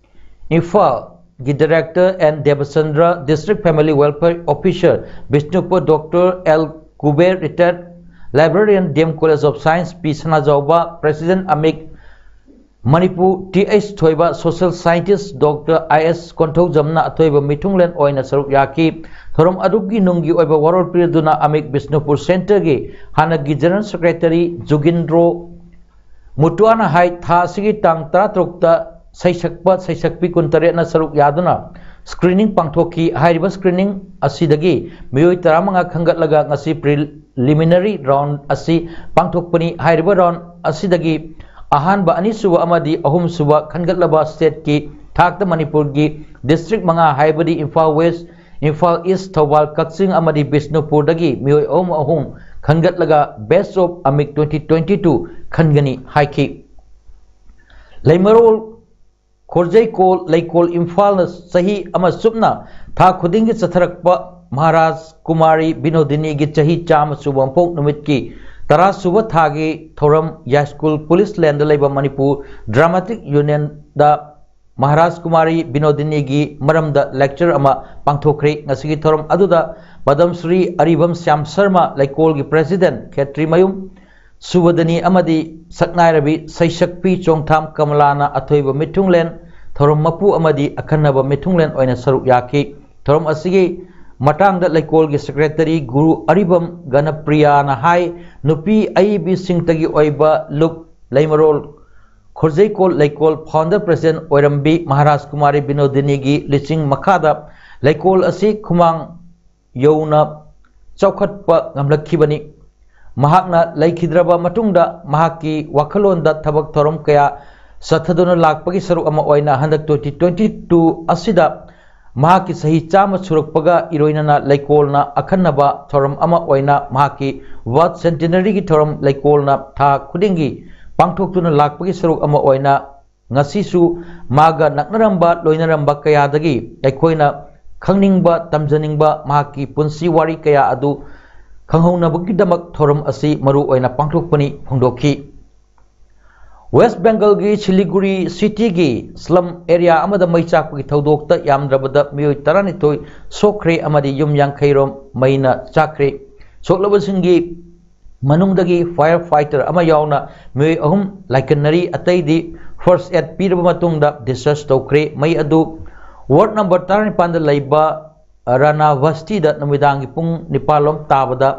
ꯏꯝꯐꯥꯜꯒꯤ director N Debachandra, district family welfare officer Bishnupur doctor L Kuber, retired librarian D M college of science P Sanajaoba, president ꯑꯃꯤꯛ Manipur T H Thoiba, social scientist doctor I S ꯀꯣꯟꯊꯧꯖꯝꯅ ꯑꯊꯣꯏꯕ ꯃꯤꯊꯨꯡꯂꯦꯟ ꯑꯣꯏꯅ ꯁꯔꯨꯛ ꯌꯥꯈꯤ꯫ ꯊꯧꯔꯝ ꯑꯗꯨꯒꯤ ꯅꯨꯡꯒꯤ ꯑꯣꯏꯕ ꯋꯥꯔꯣꯜ ꯄꯤꯔꯗꯨꯅ ꯑꯃꯤꯛ ꯕꯤꯁꯅꯨꯄꯨꯔ ꯁꯦꯟꯇꯔꯒꯤ ꯍꯥꯟꯅꯒꯤ ꯖꯦꯅꯔꯦꯜ ꯁꯦꯀ꯭ꯔꯦꯇꯔꯤ ꯖꯨꯒꯤꯟꯗ꯭ꯔꯣ ꯃꯨꯇꯨꯑꯥꯅ ꯍꯥꯏ, ꯊꯥ ꯑꯁꯤꯒꯤ ꯇꯥꯡ ꯇꯔꯥꯇꯔꯨꯛꯇ ꯁꯩꯁꯛꯄ ꯁꯩꯁꯛꯄꯤ ꯀꯨꯟꯇꯔꯦꯠꯅ ꯁꯔꯨꯛ ꯌꯥꯗꯨꯅ ꯁ꯭ꯀ꯭ꯔꯤꯅꯤꯡ ꯄꯥꯡꯊꯣꯛꯈꯤ꯫ ꯍꯥꯏꯔꯤꯕ ꯁ꯭ꯀ꯭ꯔꯤꯅꯤꯡ ꯑꯁꯤꯗꯒꯤ ꯃꯤꯑꯣꯏ ꯇꯔꯥꯃꯉꯥ ꯈꯟꯒꯠꯂꯒ ꯉꯁꯤ ꯄ꯭ꯔꯤꯂꯤꯃꯤꯅꯔꯤ ꯔꯥꯎꯟ ꯑꯁꯤ ꯄꯥꯡꯊꯣꯛꯄꯅꯤ꯫ ꯍꯥꯏꯔꯤꯕ ꯔꯥꯎꯟ ꯑꯁꯤꯗꯒꯤ ꯑꯍꯥꯟꯕ, ꯑꯅꯤꯁꯨꯕ ꯑꯃꯗꯤ ꯑꯍꯨꯝꯁꯨꯕ ꯈꯟꯒꯠꯂꯕ ꯁ꯭ꯇꯦꯠꯀꯤ ꯊꯥꯛꯇ ꯃꯅꯤꯄꯨꯔꯒꯤ ꯗꯤꯁꯇ꯭ꯔꯤꯛ ꯃꯉꯥ, ꯍꯥꯏꯕꯗꯤ ꯏꯝꯐꯥꯜ ꯋꯦꯁ, ꯏꯝꯐꯥꯜ ꯏꯁ, ꯊꯧꯕꯥꯜ, ꯀꯛꯆꯤꯡ ꯑꯃꯗꯤ ꯕꯤꯁꯅꯨꯄꯨꯔꯗꯒꯤ ꯃꯤꯑꯣꯏ ꯑꯍꯨꯝ ꯑꯍꯨꯝ ꯈꯟꯒꯠꯂꯒ Best of Amik twenty twenty two ꯈꯟꯒꯅꯤ ꯍꯥꯏꯈꯤ꯫ ꯂꯩꯃꯔꯣꯜ ꯈꯣꯔꯖꯩꯀꯣꯜ ꯂꯩꯀꯣꯜ ꯏꯝꯐꯥꯜꯅ ꯆꯍꯤ ꯑꯃ ꯆꯨꯞꯅ ꯊꯥ ꯈꯨꯗꯤꯡꯒꯤ ꯆꯠꯊꯔꯛꯄ ꯃꯍꯥꯔꯥꯖ ꯀꯨꯃꯥꯔꯤ ꯕꯤꯅꯣꯗꯤꯅꯤꯒꯤ ꯆꯍꯤ ꯆꯥꯝꯃ ꯁꯨꯕ ꯃꯄꯣꯛ ꯅꯨꯃꯤꯠꯀꯤ ꯇꯔꯥ ꯁꯨꯕ ꯊꯥꯒꯤ ꯊꯧꯔꯝ ꯌꯥꯏꯁ꯭ꯀꯨꯜ ꯄꯨꯂꯤꯁ ꯂꯦꯟꯗ ꯂꯩꯕ ꯃꯅꯤꯄꯨꯔ ꯗ꯭ꯔꯥꯃꯥꯇꯤꯛ ꯌꯨꯅꯤꯌꯟꯗ ꯃꯍꯥꯔꯥꯖ ꯀꯨꯃꯥꯔꯤ ꯕꯤꯅꯣꯗꯤꯅꯤꯒꯤ ꯃꯔꯝꯗ ꯂꯦꯛꯆꯔ ꯑꯃ ꯄꯥꯡꯊꯣꯛꯈ꯭ꯔꯦ꯫ ꯉꯁꯤꯒꯤ ꯊꯧꯔꯝ ꯑꯗꯨꯗ ꯄꯗꯝ ꯁ꯭ꯔꯤ ꯑꯔꯤꯕꯝ ꯁ꯭ꯌꯥꯝ ꯁꯔꯃ ꯂꯩꯀꯣꯜꯒꯤ ꯄ꯭ꯔꯦꯁꯤꯗꯦꯟꯠ ꯈꯦꯇ꯭ꯔꯤꯃꯌꯨꯝ ꯁꯨꯕꯗꯅꯤ ꯑꯃꯗꯤ ꯁꯛꯅꯥꯏꯔꯕꯤ ꯁꯩꯁꯛꯄꯤ ꯆꯣꯡꯊꯥꯝ ꯀꯃꯂꯥꯅ ꯑꯊꯣꯏꯕ ꯃꯤꯊꯨꯡꯂꯦꯟ ꯊꯧꯔꯝ ꯃꯄꯨ ꯑꯃꯗꯤ ꯑꯈꯟꯅꯕ ꯃꯤꯊꯨꯡꯂꯦꯟ ꯑꯣꯏꯅ ꯁꯔꯨꯛ ꯌꯥꯈꯤ꯫ ꯊꯧꯔꯝ ꯑꯁꯤꯒꯤ ꯃꯇꯥꯡꯗ ꯂꯩꯀꯣꯜꯒꯤ ꯁꯦꯀ꯭ꯔꯦꯇꯔꯤ ꯒꯨꯔꯨ ꯑꯔꯤꯕꯝ ꯒꯅꯄ꯭ꯔꯤꯌꯥꯅ ꯍꯥꯏ, ꯅꯨꯄꯤ ꯑꯏꯕꯤꯁꯤꯡꯇꯒꯤ ꯑꯣꯏꯕ ꯂꯨꯞ ꯂꯩꯃꯔꯣꯜ ꯈꯣꯔꯖꯩꯀꯣꯜ ꯂꯩꯀꯣꯜ ꯐꯥꯎꯟꯗꯔ ꯄ꯭ꯔꯦꯁꯤꯗꯦꯟꯠ ꯑꯣꯏꯔꯝꯕꯤ ꯃꯍꯥꯔꯥꯖ ꯀꯨꯃꯥꯔꯤ ꯕꯤꯅꯣꯗꯤꯅꯤꯒꯤ ꯂꯤꯆꯤꯡ ꯃꯈꯥꯗ ꯂꯩꯀꯣꯜ ꯑꯁꯤ ꯈꯨꯃꯥꯡ ꯌꯧꯅ ꯆꯥꯎꯈꯠꯄ ꯉꯝꯂꯛꯈꯤꯕꯅꯤ꯫ ꯃꯍꯥꯛꯅ ꯂꯩꯈꯤꯗ꯭ꯔꯕ ꯃꯇꯨꯡꯗ ꯃꯍꯥꯛꯀꯤ ꯋꯥꯈꯜꯂꯣꯟꯗ ꯊꯕꯛ ꯊꯧꯔꯝ ꯀꯌꯥ ꯆꯠꯊꯗꯨꯅ ꯂꯥꯛꯄꯒꯤ ꯁꯔꯨꯛ ꯑꯃ ꯑꯣꯏꯅ ꯍꯟꯗꯛ twenty twenty two ꯑꯁꯤꯗ ꯃꯍꯥꯛꯀꯤ ꯆꯍꯤ ꯆꯥꯝꯃ ꯁꯨꯔꯛꯄꯒ ꯏꯔꯣꯏꯅꯅ ꯂꯩꯀꯣꯜꯅ ꯑꯈꯟꯅꯕ ꯊꯧꯔꯝ ꯑꯃ ꯑꯣꯏꯅ ꯃꯍꯥꯛꯀꯤ ꯕꯥꯔꯊ ꯁꯦꯟꯇꯦꯅꯔꯤꯒꯤ ꯊꯧꯔꯝ ꯂꯩꯀꯣꯜꯅ ꯊꯥ ꯈꯨꯗꯤꯡꯒꯤ ꯄꯥꯡꯊꯣꯛꯇꯨꯅ ꯂꯥꯛꯄꯒꯤ ꯁꯔꯨꯛ ꯑꯃ ꯑꯣꯏꯅ ꯉꯁꯤꯁꯨ ꯃꯥꯒ ꯅꯛꯅꯔꯝꯕ ꯂꯣꯏꯅꯔꯝꯕ ꯀꯌꯥꯗꯒꯤ ꯑꯩꯈꯣꯏꯅ ꯈꯪꯅꯤꯡꯕ, ꯇꯝꯖꯅꯤꯡꯕ ꯃꯍꯥꯛꯀꯤ ꯄꯨꯟꯁꯤ ꯋꯥꯔꯤ ꯀꯌꯥ ꯑꯗꯨ ꯈꯪꯍꯧꯅꯕꯒꯤꯗꯃꯛ ꯊꯧꯔꯝ ꯑꯁꯤ ꯃꯔꯨ ꯑꯣꯏꯅ ꯄꯥꯡꯊꯣꯛꯄꯅꯤ ꯐꯣꯡꯗꯣꯛꯈꯤ꯫ ꯋꯦꯁ꯭ꯠ ꯕꯦꯡꯒꯜꯒꯤ ꯁꯤꯂꯤꯒꯨꯔꯤ ꯁꯤꯇꯤꯒꯤ ꯁ꯭ꯂꯝ ꯑꯦꯔꯤꯌꯥ ꯑꯃꯗ ꯃꯩ ꯆꯥꯛꯄꯒꯤ ꯊꯧꯗꯣꯛꯇ ꯌꯥꯝꯗ꯭ꯔꯕꯗ ꯃꯤꯑꯣꯏ ꯇꯔꯥꯅꯤꯊꯣꯏ ꯁꯣꯛꯈ꯭ꯔꯦ ꯑꯃꯗꯤ ꯌꯨꯝ ꯌꯥꯡꯈꯩ ꯔꯣꯝ ꯃꯩꯅ ꯆꯥꯛꯈ꯭ꯔꯦ꯫ ꯁꯣꯛꯂꯕꯁꯤꯡꯒꯤ ꯃꯅꯨꯡꯗꯒꯤ ꯐꯥꯌꯔ ꯐꯥꯏꯇꯔ ꯑꯃ ꯌꯥꯎꯅ ꯃꯤꯑꯣꯏ ꯑꯍꯨꯝ ꯂꯥꯏꯀꯠꯅꯔꯤ, ꯑꯇꯩꯗꯤ ꯐꯥꯔꯁ꯭ꯠ ꯑꯦꯗ ꯄꯤꯔꯕ ꯃꯇꯨꯡꯗ ꯗꯤꯁꯆꯥꯔꯖ ꯇꯧꯈ꯭ꯔꯦ꯫ ꯃꯩ ꯑꯗꯨ ꯋꯥꯔꯗ ꯅꯝꯕꯔ ꯇꯔꯥꯅꯤꯄꯥꯟꯗ ꯂꯩꯕ ꯔꯥꯅꯥ ꯕꯁꯇꯤꯗ ꯅꯨꯃꯤꯗꯥꯡꯒꯤ ꯄꯨꯡ ꯅꯤꯄꯥꯜ ꯂꯣꯝ ꯇꯥꯕꯗ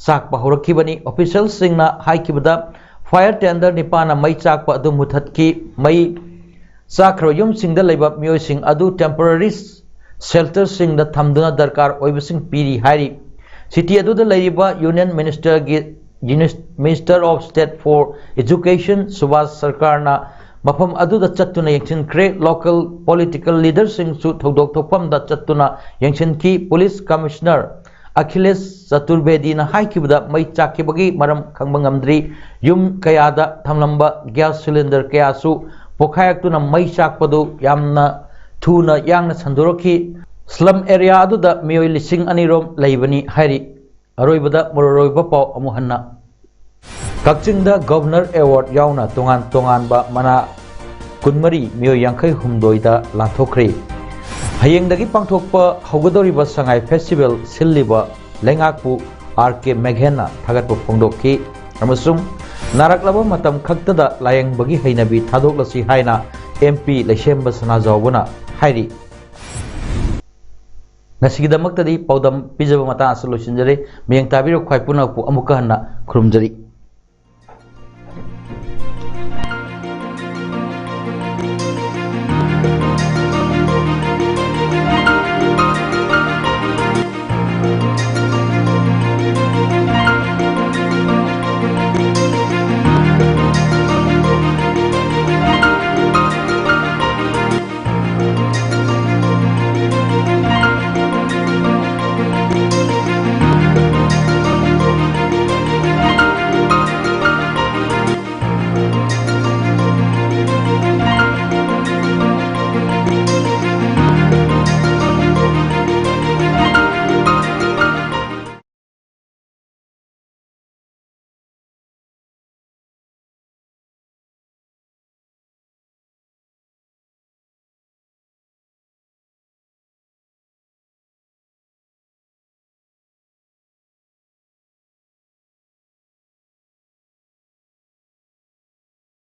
ꯆꯥꯛꯄ ꯍꯧꯔꯛꯈꯤꯕꯅꯤ꯫ ꯑꯣꯐꯤꯁꯤꯌꯦꯜꯁꯤꯡꯅ ꯍꯥꯏꯈꯤꯕꯗ, ꯐꯥꯌꯔ ꯇꯦꯟꯗꯔ ꯅꯤꯄꯥꯟꯅ ꯃꯩ ꯆꯥꯛꯄ ꯑꯗꯨ ꯃꯨꯊꯠꯈꯤ꯫ ꯃꯩ ꯆꯥꯛꯈ꯭ꯔꯕ ꯌꯨꯝꯁꯤꯡꯗ ꯂꯩꯕ ꯃꯤꯑꯣꯏꯁꯤꯡ ꯑꯗꯨ ꯇꯦꯝꯄꯣꯔꯔꯤ ꯁꯦꯜꯇꯔꯁꯤꯡꯗ ꯊꯝꯗꯨꯅ ꯗꯔꯀꯥꯔ ꯑꯣꯏꯕꯁꯤꯡ ꯄꯤꯔꯤ ꯍꯥꯏꯔꯤ꯫ ꯁꯤꯇꯤ ꯑꯗꯨꯗ ꯂꯩꯔꯤꯕ ꯌꯨꯅꯤꯌꯟ ꯃꯤꯅꯤꯁꯇꯔꯒꯤ, ꯌꯨꯅꯤꯁ-, Minister of State for Education Subhash ꯁꯔꯀꯥꯔꯅ ꯃꯐꯝ ꯑꯗꯨꯗ ꯆꯠꯇꯨꯅ ꯌꯦꯡꯁꯤꯟꯈ꯭ꯔꯦ꯫ ꯂꯣꯀꯦꯜ ꯄꯣꯂꯤꯇꯤꯀꯦꯜ ꯂꯤꯗꯔꯁꯤꯡꯁꯨ ꯊꯧꯗꯣꯛ ꯊꯣꯛꯐꯝꯗ ꯆꯠꯇꯨꯅ ꯌꯦꯡꯁꯤꯟꯈꯤ꯫ ꯄꯨꯂꯤꯁ ꯀꯃꯤꯁꯅꯔ ꯑꯈꯤꯂꯦꯁ ꯆꯇꯨꯔꯕꯦꯗꯤꯅ ꯍꯥꯏꯈꯤꯕꯗ, ꯃꯩ ꯆꯥꯛꯈꯤꯕꯒꯤ ꯃꯔꯝ ꯈꯪꯕ ꯉꯝꯗ꯭ꯔꯤ꯫ ꯌꯨꯝ ꯀꯌꯥꯗ ꯊꯝꯂꯝꯕ ꯒ꯭ꯌꯥꯁ ꯁꯤꯂꯤꯟꯗꯔ ꯀꯌꯥꯁꯨ ꯄꯣꯈꯥꯏꯔꯛꯇꯨꯅ ꯃꯩ ꯆꯥꯛꯄꯗꯨ ꯌꯥꯝꯅ ꯊꯨꯅ ꯌꯥꯡꯅ ꯁꯟꯗꯣꯔꯛꯈꯤ꯫ ꯁ꯭ꯂꯝ ꯑꯦꯔꯤꯌꯥ ꯑꯗꯨꯗ ꯃꯤꯑꯣꯏ ꯂꯤꯁꯤꯡ ꯑꯅꯤ ꯔꯣꯝ ꯂꯩꯕꯅꯤ ꯍꯥꯏꯔꯤ꯫ ꯑꯔꯣꯏꯕꯗ ꯃꯔꯨꯑꯣꯏꯕ ꯄꯥꯎ ꯑꯃꯨꯛ ꯍꯟꯅ꯫ ꯀꯛꯆꯤꯡꯗ ꯒꯚꯔꯅꯔ ꯑꯦꯋꯥꯔꯗ ꯌꯥꯎꯅ ꯇꯣꯉꯥꯟ ꯇꯣꯉꯥꯟꯕ ꯃꯅꯥ ꯀꯨꯟꯃꯔꯤ, ꯃꯤꯑꯣꯏ ꯌꯥꯡꯈꯩ ꯍꯨꯝꯗꯣꯏꯗ ꯂꯥꯟꯊꯣꯛꯈ꯭ꯔꯦ꯫ ꯍꯌꯦꯡꯗꯒꯤ ꯄꯥꯡꯊꯣꯛꯄ ꯍꯧꯒꯗꯧꯔꯤꯕ ꯁꯉꯥꯏ ꯐꯦꯁꯇꯤꯚꯦꯜ ꯁꯤꯜꯂꯤꯕ ꯂꯩꯉꯥꯛꯄꯨ ꯑꯥꯔ ꯀꯦ ꯃꯦꯘꯦꯟꯅ ꯊꯥꯒꯠꯄ ꯐꯣꯡꯗꯣꯛꯈꯤ꯫ ꯑꯃꯁꯨꯡ ꯅꯥꯔꯛꯂꯕ ꯃꯇꯝ ꯈꯛꯇꯗ ꯂꯥꯌꯦꯡꯕꯒꯤ ꯍꯩꯅꯕꯤ ꯊꯥꯗꯣꯛꯂꯁꯤ ꯍꯥꯏꯅ ꯑꯦꯝ ꯄꯤ ꯂꯩꯁꯦꯝꯕ ꯁꯅꯥꯖꯥꯎꯕꯅ ꯍꯥꯏꯔꯤ꯫ ꯉꯁꯤꯒꯤꯗꯃꯛꯇꯗꯤ ꯄꯥꯎꯗꯝ ꯄꯤꯖꯕ ꯃꯇꯥꯡ ꯑꯁꯤꯗ ꯂꯣꯏꯁꯤꯟꯖꯔꯦ꯫ ꯃꯤꯠꯌꯦꯡ ꯇꯥꯕꯤꯔꯤꯕ ꯈ꯭ꯋꯥꯏ ꯄꯨꯝꯅꯃꯛꯄꯨ ꯑꯃꯨꯛꯀ ꯍꯟꯅ ꯈꯨꯔꯨꯝꯖꯔꯤ꯫